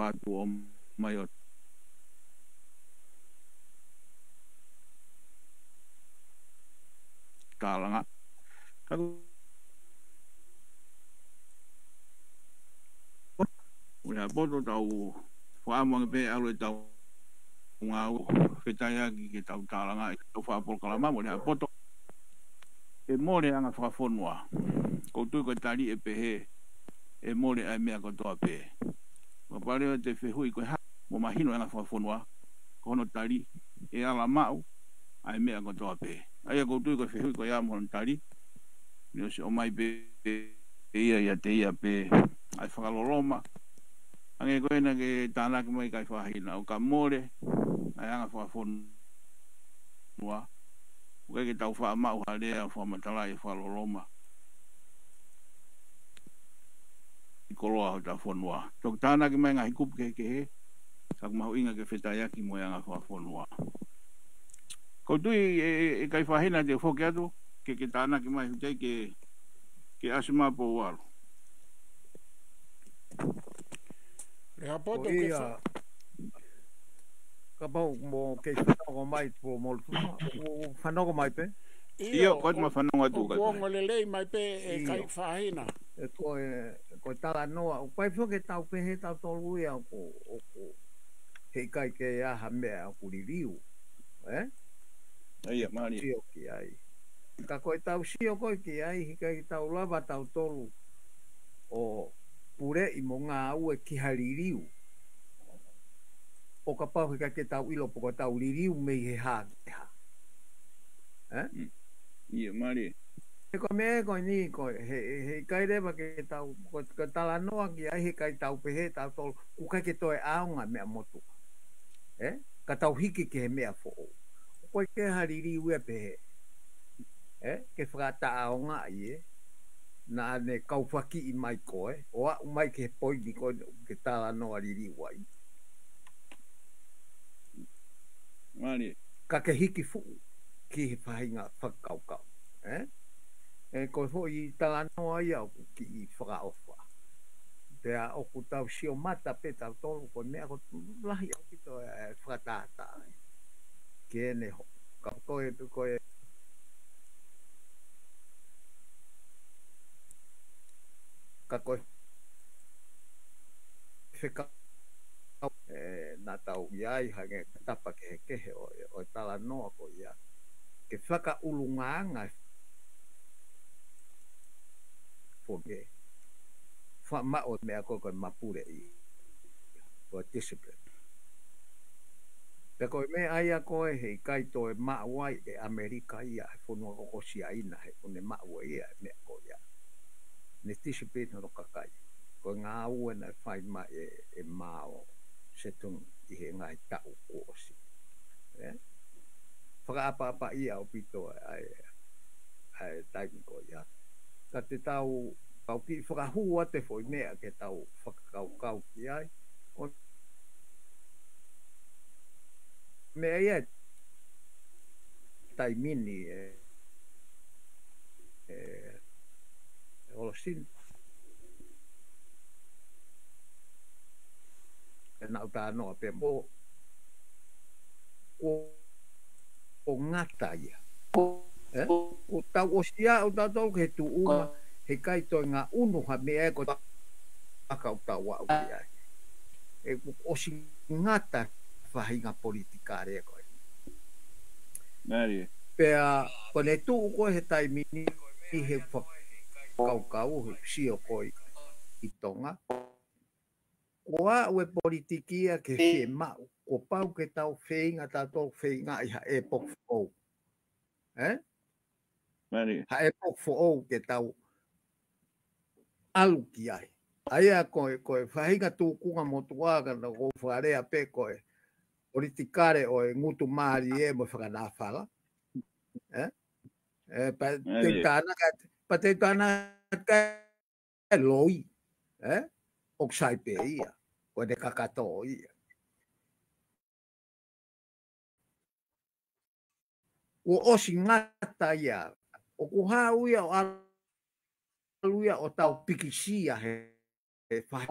atu ʻo mai ʻo tālanga. Ka ko e ʻaho ni ʻoku tau fakaʻamu ange pē ʻalu ʻetau ngāue ʻo fetaiaki ke tau tālangaʻi ʻetau fakapolokalama mo e ʻaho ni ʻoku tau ʻe mole anga fakafonua. ʻOku ou tui ko e tali ʻe pehē ʻe mole ʻa e meʻa kotoa pē. Kapau leva te fehuʻi ko e hā mo mahino ʻa e anga fakafonua, ko hono tali ʻe ala maʻu ʻa e meʻa kotoa pē. ʻA ia ʻoku ou tui ko e fehuʻi ko ia mo hono tali, ne ʻosi ʻomai pē ia ʻiate ia pē ʻa e fakaloloma. Hangē ko ena ke tānaki mai Kaifahina ʻo ka mole ʻa e anga fakafonua, ʻoku ʻikai ke tau faʻa maʻu ha lea ʻo fakamatalaʻi e fakaloloma ʻi he koloa hotau fonua. Toki tānaki mai ngaahi kupu kehekehe, ka ʻoku mahuʻinga ke fetaiaki mo e anga fakafonua. ʻOku ou tui ʻe, ʻe, ʻe Kaifahina te u foki atu, ke, ke tānaki mai hutei ke, ke ʻasi mai pō ualu. Lehaʻapoto, ke ia fa- Kapau mo ke fanongo mai pō Molotuʻa, ʻo fanongo mai pē. ʻIo, ʻio, ko e ʻo, ma fanongo atu ʻoku ka ongo lelei mai pē ʻe ʻIo. Kaifahina. ʻE ko e, ko e talanoa, ʻoku ʻikai foki ke tau pehē tautolu ia ʻoku, ʻoku heʻikai ke ʻi ai ha meʻa ʻoku liliu. Ē? ʻA ia, mālie. Sio ki ai. Ka ko e tau sio ko ē ki ai, heʻikai ke tau lava tautolu ʻo puleʻi mo ngāue ki ha liliu. ʻO kapau heʻikai ke tau ʻilo pe ko e tau liliu mei he hā ki he hā. Ē? Mm. ʻIo, mālie. He ko e meʻa ko eni ko e, he, he, heʻikai leva ke tau, ko, ko e talanoa ki ai heʻikai tau pehē tautolu, ʻoku ʻikai ke toe ʻaonga meʻa motuʻa. Ē? Ka tau hiki ki he meʻa foʻou. ʻOku ʻikai ke ha liliu ia pehē. Ē? Ke fakataʻaongaʻi ē. Naʻa ne kaufakiʻi mai koe, ʻo aʻu mai ki he poini ko ē ke talanoa liliu ai. Mālie. Ka ke hiki fuʻu ki he faʻahinga fakakaukau. Ē? ʻE ko e foʻi talanoa ia ʻoku kiʻi fakaʻofa. Pea ʻoku tau sio mata pē tautolu ko e meʻa ko e lahi ʻaupito e fakatātā. Ke ne ho-, ka ko e, ko e, ka ko e fekau, ē, naʻa tau ʻi ai hangē ko e tapa kehekehe ʻo, ʻo e talanoa ko ia. Ke fakaʻulungaanga e foge. Faʻa maʻu e meʻa ko ē ko e mapuleʻi. Ko e discipline. Pea ko e meʻa ia ko ē heʻikai toe maʻu ai ʻe ʻAmelika ia, he fonua ko ē ko Siaina, he ʻoku ne maʻu ʻe ia e meʻa ko ia. Ne discipline hono kakai. Ko e ngāue naʻe fai mai ʻe, ʻe Mao Zedong ʻi he ngaahi taʻu kuo ʻosi. Ē? Fakaʻapaʻapaʻia ʻaupito ʻa e, ʻa e taimi ko ia. Ka te tau, tau kiʻi fakahū atu e foʻi meʻa ke tau fakakaukau ki ai. Ko e meʻa ia e taimi ni ē, ē, ʻOlosini. ʻE naʻu talanoa pē mo, ko, ko ngata ia. Ē? Ko tau ʻosi ia, ʻo tautolu ke tuʻu uma, ʻikai toe ngaʻunu ha meʻa ē ko e ʻakau tau aʻu ki ai. ʻE ʻosi ngata faʻahinga politikale ko ē. Pea, ko ʻene tuʻu ko ē he taimi ni ʻi he fakakaukau, he sio ko ē ʻi Tonga. Ko ʻaʻu e politiki ia ke fiemaʻu, kuo pau ke tau feinga, tau feinga ʻi ha ʻepoki foʻou. ʻE? Ha ʻepoki foʻou ke tau ʻalu ki ai. ʻA ia ko e, ko e faʻahinga tūkunga motuʻa ka naʻa ku fakalea pē ko e politikale ʻo e ngutu mālie mo e fakanāfala. ʻE? ʻE, pea te u tānaki, pea te u tānaki ʻa e loi. ʻE? ʻOku sai pē ia. Ko ʻene kakato ia. Kuo ʻosi ngata ia. ʻOku haʻu ia ʻo ʻalu ia ʻo tau pikisia he, he fa-,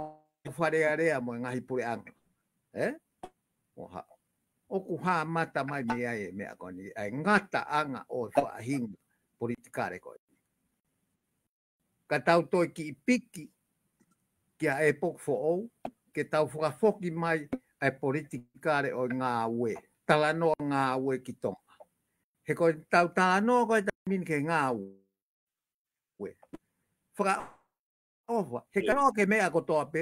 Fale Alea mo e ngaahi puleʻanga. ʻE? ʻO ha-, ʻoku hā mata mai mei ai e meʻa ko eni, ʻa e ngataʻanga ʻo e faʻahinga politikale ko ē. Ka tau toe kiʻi piki ki ha ʻepoki foʻou, ke tau fakafoki mai ʻa e politikale ʻo e ngāue, talanoa ngāue ki Tonga. He ko e tau talanoa ko e taimi ni ki he ngāue. Fakaʻofa, he ka noa ke meʻa kotoa pē.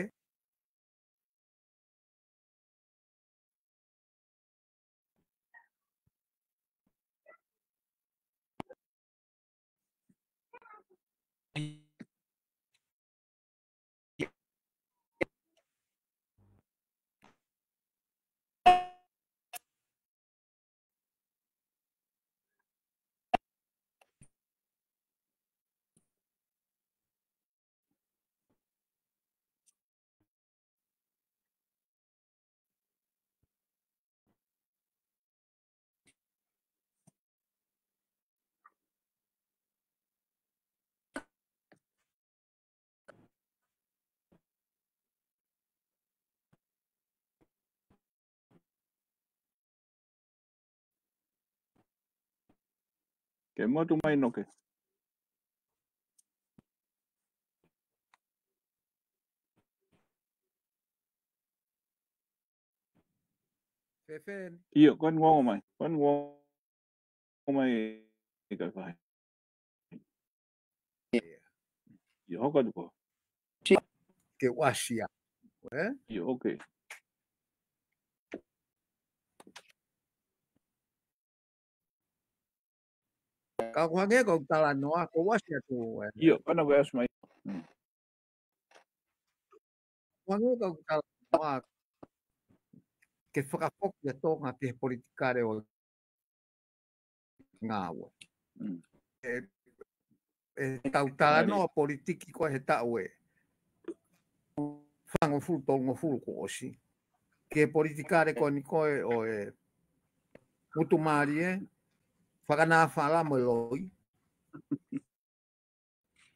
Ke motu mai noke. Fēfē? ʻIo, ko eni ongo mai. Ko eni ongo mai ʻi ka fai. ʻIo, hoko atu ko. Ke ʻosi ia. ʻE? ʻIo, okay. Ka ko e hangē ko e talanoa, ko e ʻosi atu ē. ʻIo, kana ko e ʻosi mai. Ko e hangē ko e talanoa, ke fakafoki ʻa Tonga ki he politikale ʻo e ngāue. ʻE, ʻe tau talanoa politiki ko ē he taʻu ʻe fāngofulu, tolungofulu kuo ʻosi. Ki he politikale ko eni ko ē ʻo e ngutu mālie, fakanāfala mo e loi.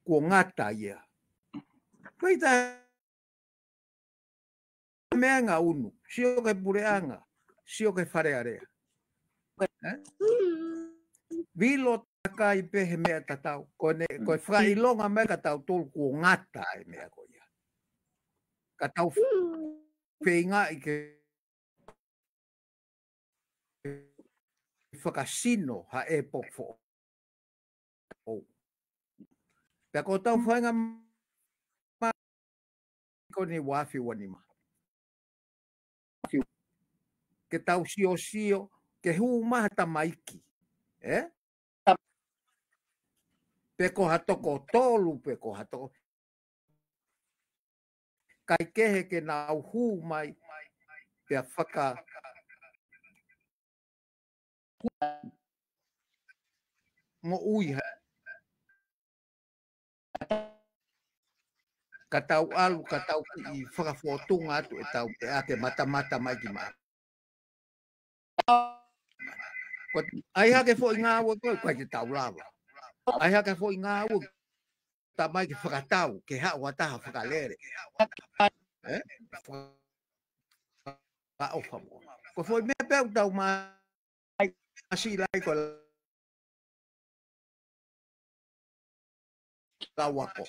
Kuo ngata ia. Ko e taha meʻa ngaʻunu, sio ki he puleʻanga, sio ki he Fale Alea. ʻE? Vilo takai pē he meʻa tatau. Ko ʻene, ko e fakaʻilonga mai kia tautolu kuo ngata e meʻa ko ia. Ka tau feingaʻi ke fakasino ha ʻepoki foʻou. Pea ko ʻetau faingamālie ko eni ua afe ua nima. Ke tau siosio, ke hū mai ha tamaiki. ʻE? Pe ko ha toko tolu, pe ko ha toko. Kae kehe ke nau hū mai, pea faka-, moʻui ha. Ka tau ʻalu, ka tau kiʻi fakafōtunga atu ʻetau pea ke matamata mai ki mā. Ko e ʻai hake foʻi ngāue ko ē, ʻikai ke tau lava. ʻAi hake foʻi ngāue, tā mai ke fakatau, ke haʻu ha taha fakalele. ʻE? Fakaʻofa mo. Ko e foʻi meʻa pē ʻoku tau mā-, māsila ai ko e lau ako.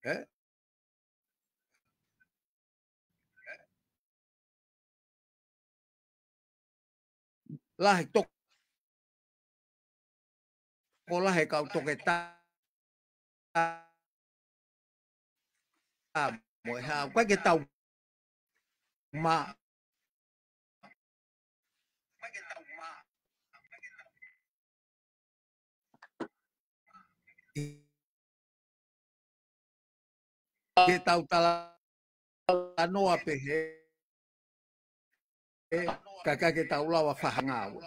Ē? Lahi toko ko lahi kau toketā mo e hā, ʻoku ʻikai ke tau mā. Ke tau talanoa pehē, ē, ka ʻikai ke tau lava fakangāue.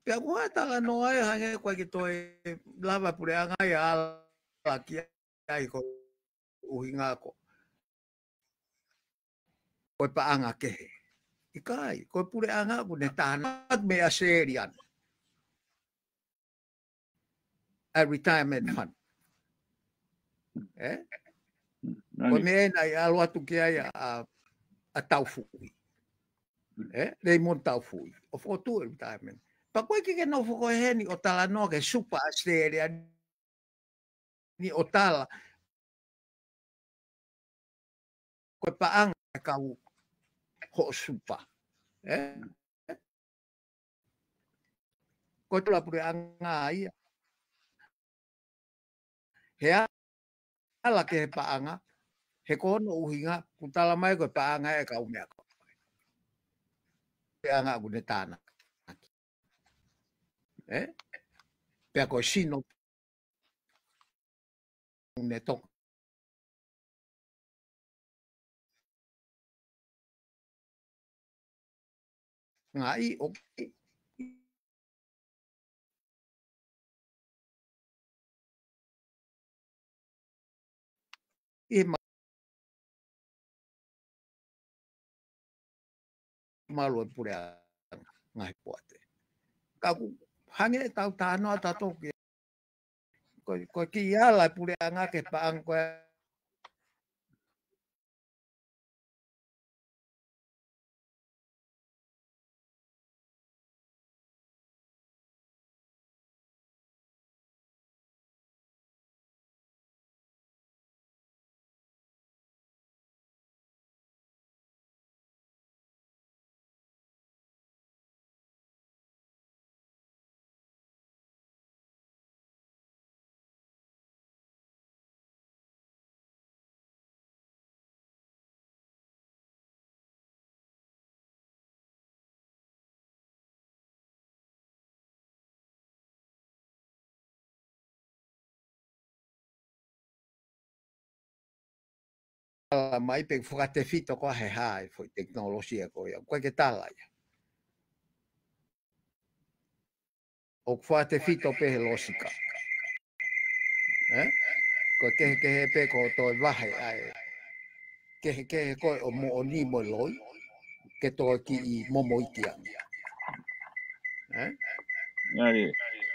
Pea ko e talanoa ē hangē ko e ʻikai ke toe lava puleʻanga ia ʻo ala ki ai ko e ʻuhinga ko ko e paʻanga kehe. ʻIkai, ko e puleʻanga ʻoku ne tānaki mei ʻAositelēlia ʻa e retirement fund. Ē? Ko e meʻa ē naʻe ʻalu atu ki ai ʻa, ʻa, ʻa Taufuʻi. Ē? Raymond Taufuʻi. ʻO fokotuʻu e retirement. Pea ko e ʻikai ke nofo ko ē heni ʻo talanoa ki he super ʻAositelēlia ni ʻo tala ko e paʻanga ʻa e kau hoʻo super. Ē? Ko e tula puleʻanga ia. He ala ki he paʻanga, he ko hono ʻuhinga, ʻoku tala mai ko e paʻanga ʻa e kau meʻa ko ē. Paʻanga ʻoku ne tānaki. Ē? Pea ko e sino ne toka ngaahi ʻo ʻi he ma-, malu e puleʻanga ngaahi poate. Ka ʻoku hangē ʻetau talanoa tautolu ki, ko, ko e kiʻi ala e puleʻanga ki he paʻanga ko ē tala mai pe fakatefito ko ā he hā e foʻi tekinolosia ko ia. ʻOku ʻikai ke tala ia. ʻOku fakatefito pē he losika. Ē? Ko e kehekehe pē ko e toe vahe ʻa e kehekehe ko ē ʻo moʻoni mo e loi, ke toe kiʻi momoʻi ange. Ē?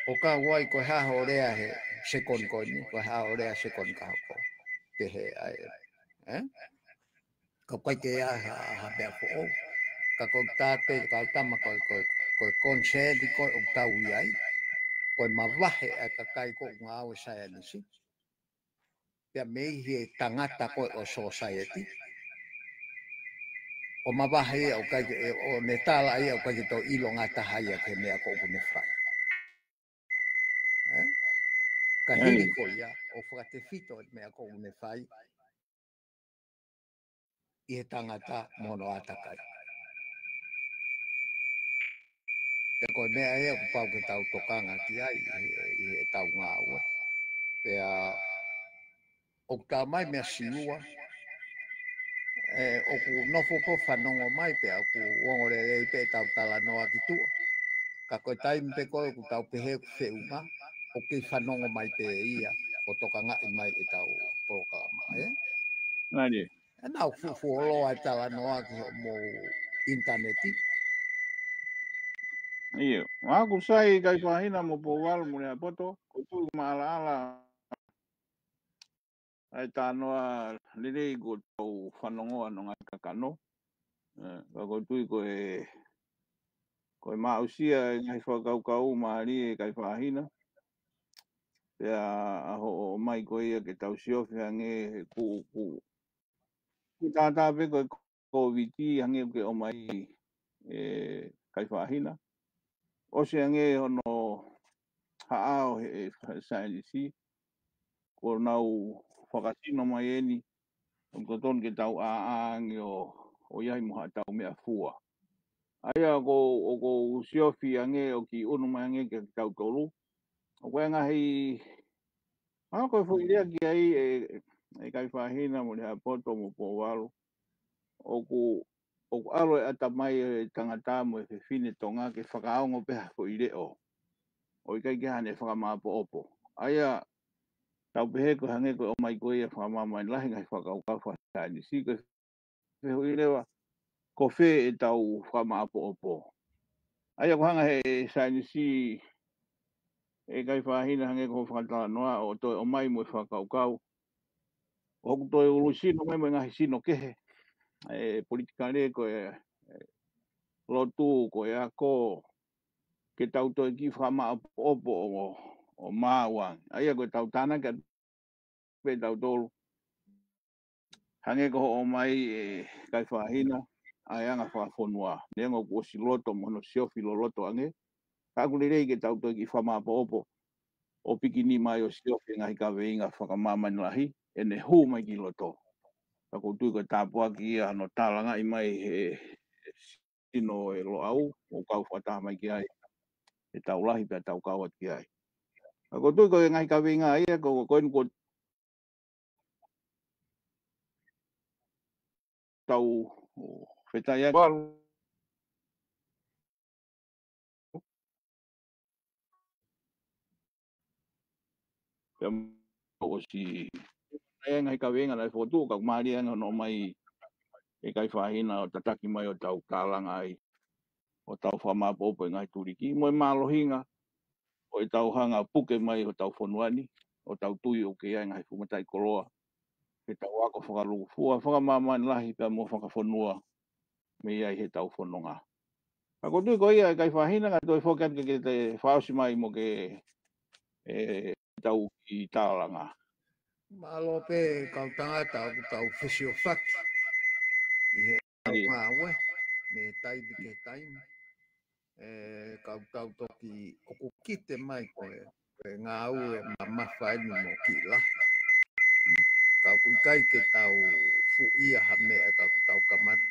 ʻO kau ai ko e hā hoʻo lea he, sekoni ko eni, ko e hā ʻo lea sekoni ka hoko. Pehē ai, ē? Ka ʻoku ʻikai ke ʻi ai ha, ha meʻa foʻou. Ka ko e tā pē, ka tama ko, ko, ko e concern ko ē ʻoku tau ʻi ai. Ko e mavahe ʻa e kakai ko ē ʻoku ngāue saienisi. Pea mei he tangata ko ē ʻo society. ʻO mavahe ia ʻoku ʻikai ke, ʻo ne tala ia ʻoku ʻikai ke toe ʻilo ngataha ia ki he meʻa ko ē ʻoku ne fai. Ē? Ka hili ko ia, ʻo fakatefito e meʻa ko ē ʻoku ne fai ʻi he tangata mo hono ʻātakai. Pea ko e meʻa ia ʻoku pau ke tau tokanga ki ai ʻi he, ʻi heʻetau ngāue. Pea ʻoku tā mai meʻa Siua, ē, ʻoku nofo pē ʻo fanongo mai pea ʻoku ongo lelei pē ʻetau talanoa ki tuʻa. Ka ko e taimi pē ko ē ʻoku tau pehē ʻoku feʻunga, ʻoku kei fanongo mai pē ia ʻo tokangaʻi mai ʻetau polokalama, ē? Nani? Ē, naʻa ku fuoloa e talanoa ki hoʻomou ʻinitaneti. ʻIo, ʻoku sai Kaifahina mo Pouvalu mo Lehapoto, ʻoku ou tui ʻoku ma ʻalaʻala ʻa e talanoa lelei ko ʻetau fanongo ʻa hono ngaahi kakano. Ē, ka ʻoku ou tui ko e, ko e maʻusia e ngaahi fakakaukau mālie ʻa Kaifahina. Pea ʻa hoʻo ʻomai ko ia ke tau siofi ange he kuʻu, kuʻu. Kuʻu tātā pē ko e Kōviti hangē ʻoku ke ʻomai ē Kaifahina. ʻOsi ange hono haʻao he, he saienisi, kuo nau fakasino mai eni, ʻoku totonu ke tau ʻāʻā ange ʻo, ʻo ʻi ai mo haʻatau meʻafua. ʻA ia ʻoku, ʻoku ou siofi ange ʻo kiʻi ʻunu mai ange kia kitautolu. ʻOku ʻi ai e ngaahi, ʻa ko e foʻi lea ki ai ē, ē Kaifahina mo Lehapoto mo Pouvalu. ʻOku, ʻoku ʻalu e ʻatamai e tangata mo e fefine Tonga ke fakaongo pē ha foʻi leʻo. ʻO ʻikai ke ʻi ai haʻane fakamāʻopoʻopo. ʻA ia, tau pehē ko e hangē ko e ʻomai ko ia fakamāmani lahi ngaahi fakakaukau fakasaienisi ko e fehuʻi leva, ko fē ʻetau fakamāʻopoʻopo. ʻA ia ʻoku hanga he saienisi ē Kaifahina hangē ko hoʻo fakatalanoa ʻo toe ʻomai mo e fakakaukau. ʻOku toe ʻulu sino mai mo e ngaahi sino kehe. ʻE politikale ko e, ē, lotu ko e ako ke tau toe kiʻi fakamāʻopoʻopo ʻo, ʻo maau ange. ʻA ia ko ʻetau tānaki atu pē tautolu. Hangē ko hoʻo ʻomai ē Kaifahina, ʻa e anga fakafonua. Neongo kuo ʻosi loto mo hono siofi loloto ange. Ka ʻoku lelei ke tau toe kiʻi fakamāʻopoʻopo. ʻO pikinima ai ʻo siofi e ngaahi kaveinga fakamāmani lahi, ʻene hū mai ki loto. Ka ʻoku ou tui ko e tāpuaki ia hono talangaʻi mai he, he sino ʻe Loʻau, ʻo kau fakataha mai ki ai, ʻe tau lahi pea tau kau atu ki ai. Ka ʻoku ou tui ko e ngaahi kaveinga ia, ko, ko eni ko tau, ʻo, fetaʻi atu. Pea ʻosi, ʻa e ngaahi kaveinga naʻe fokotuʻu, ka ʻoku mālie ange hono ʻomai ē Kaifahina ʻo tataki mai ʻo tau kalanga ai, ʻo tau fakamāʻopoʻopo e ngaahi tuliki. Mo e mālohinga, ʻo ʻetau hanga puke mai hotau fonua ni, ʻo tau tui ʻoku ʻi ai e ngaahi fuʻu mataʻikoloa, ke tau ako fakalūkufua, fakamāmani lahi pea mo fakafonua, mei ai heʻetau fononga. Ka ʻoku ou tui ko ia ē Kaifahina, ka toe foki atu ke, ke te fakaʻosi mai mo ke, ē, tau kiʻi tālanga. Mālō pē kau tangata ʻoku tau fesiofaki ʻi heʻetau ngāue, mei he taimi ki he taimi. Ē, ka ʻoku tau toki ʻoku kite mai ko e, ko e ngāue mamafa eni mo kiʻi lahi. Ka ʻoku ʻikai ke tau fuʻia ha meʻa ka ʻoku tau kamata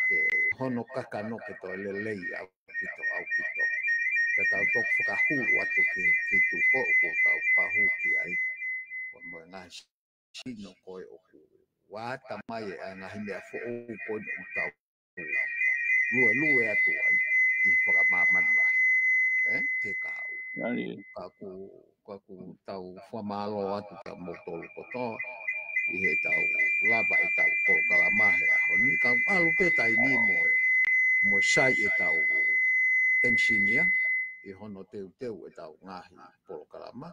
ke hono kakano ke toe lelei ʻaupito, ʻaupito. Ke tau toki fakahū atu ki, ki tuʻo ʻoku tau pahū ki ai. Ko e mo e ngaahi sino ko ē ʻoku ʻata mai ʻa e ngaahi meʻa foʻou ko ē ʻoku tau luelue atu ai ʻi he fakamāmani lahi. Ē, ke kahaʻu. Ka ʻoku, ka ʻoku tau fakamālō atu kia moutolu kotoa ʻi heʻetau lava ʻetau polokalama he ʻaho ni. Ka ʻoku ʻalu pē taimi mo e, mo e sai ʻetau engineer. ʻi hono teuteu ʻetau ngaahi polokalama.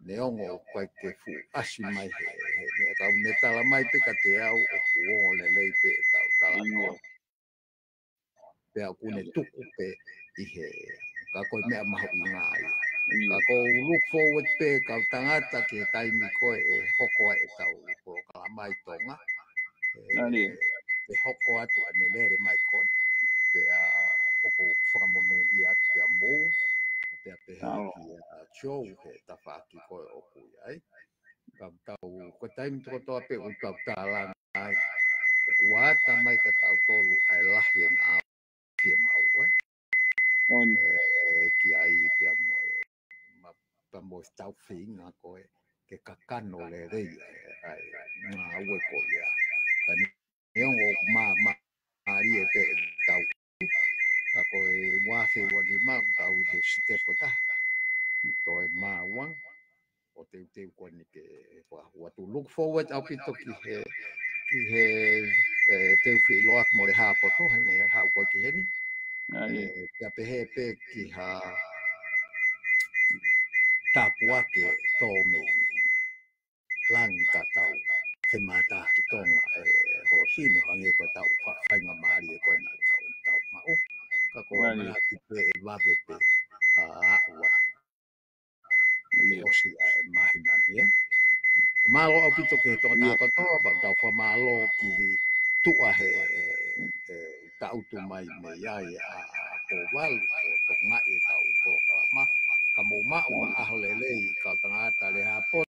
Neongo ʻoku ʻikai ke fuʻu ʻasi mai he, he, he, ka ne tala mai pē kiate au ʻoku ongo lelei pē ʻetau talanoa. Pea ʻoku ne tuku pē ʻi he, ka ko e meʻa mahuʻinga ia. Ka ʻoku ou look forward pē kau tangata ki he taimi ko ē ʻe hoko ai ʻetau polokalama ʻi Tonga. ʻE, ʻe hoko atu ʻa e lele mai ko ē. Pea ʻoku ou fakamonūʻia atu pea mou. Pea pehē kia Joe he tafaʻaki ko ē ʻoku ʻi ai. Ka tau, ko e taimi kotoa pē ʻoku tau tālanga ai. ʻOku ʻata mai kia tautolu ʻa e lahi ʻenau fiemaʻu, ē. ʻE, ki ai pea mo e, ma, pea mo e tau feinga ko ē, ke kakano lelei ʻa e, ʻa e ngāue ko ia. Ka neongo ʻoku mā, mā, mālie pē ʻetau. Ka ko e ua afe ua nima ʻoku tau ʻi he sitepu ʻe taha. Toe maʻu ange ʻo teuteu ko eni ke fakahū atu. Look forward ʻaupito ki he, ki he, ʻe, teu feʻiloaki mo Lehāpoto, he ne haʻu ko ē ki heni. ʻE, pea pehē pē ki ha tāpuaki tō mei langi ka tau ke mātā ki Tonga, ʻe, Holosini, hangē ko ʻetau fa-, faingamālie ko ē naʻa tau, tau maʻu. Ka ko e manatu pē ʻe vave pē ha aʻu atu. ʻOsi ʻa e māhina ni, ē. Mālō ʻaupito ki he Tonga kotoa, pea tau fakamālō ki he tuʻa he, ʻe, ʻe, taʻutu mai mei ai ʻa, ʻa Pouvalu, ʻo tokangaʻi ʻetau polokalama. Ka mou maʻu ʻa e ʻaho lelei, kau tangata Lehāpoto.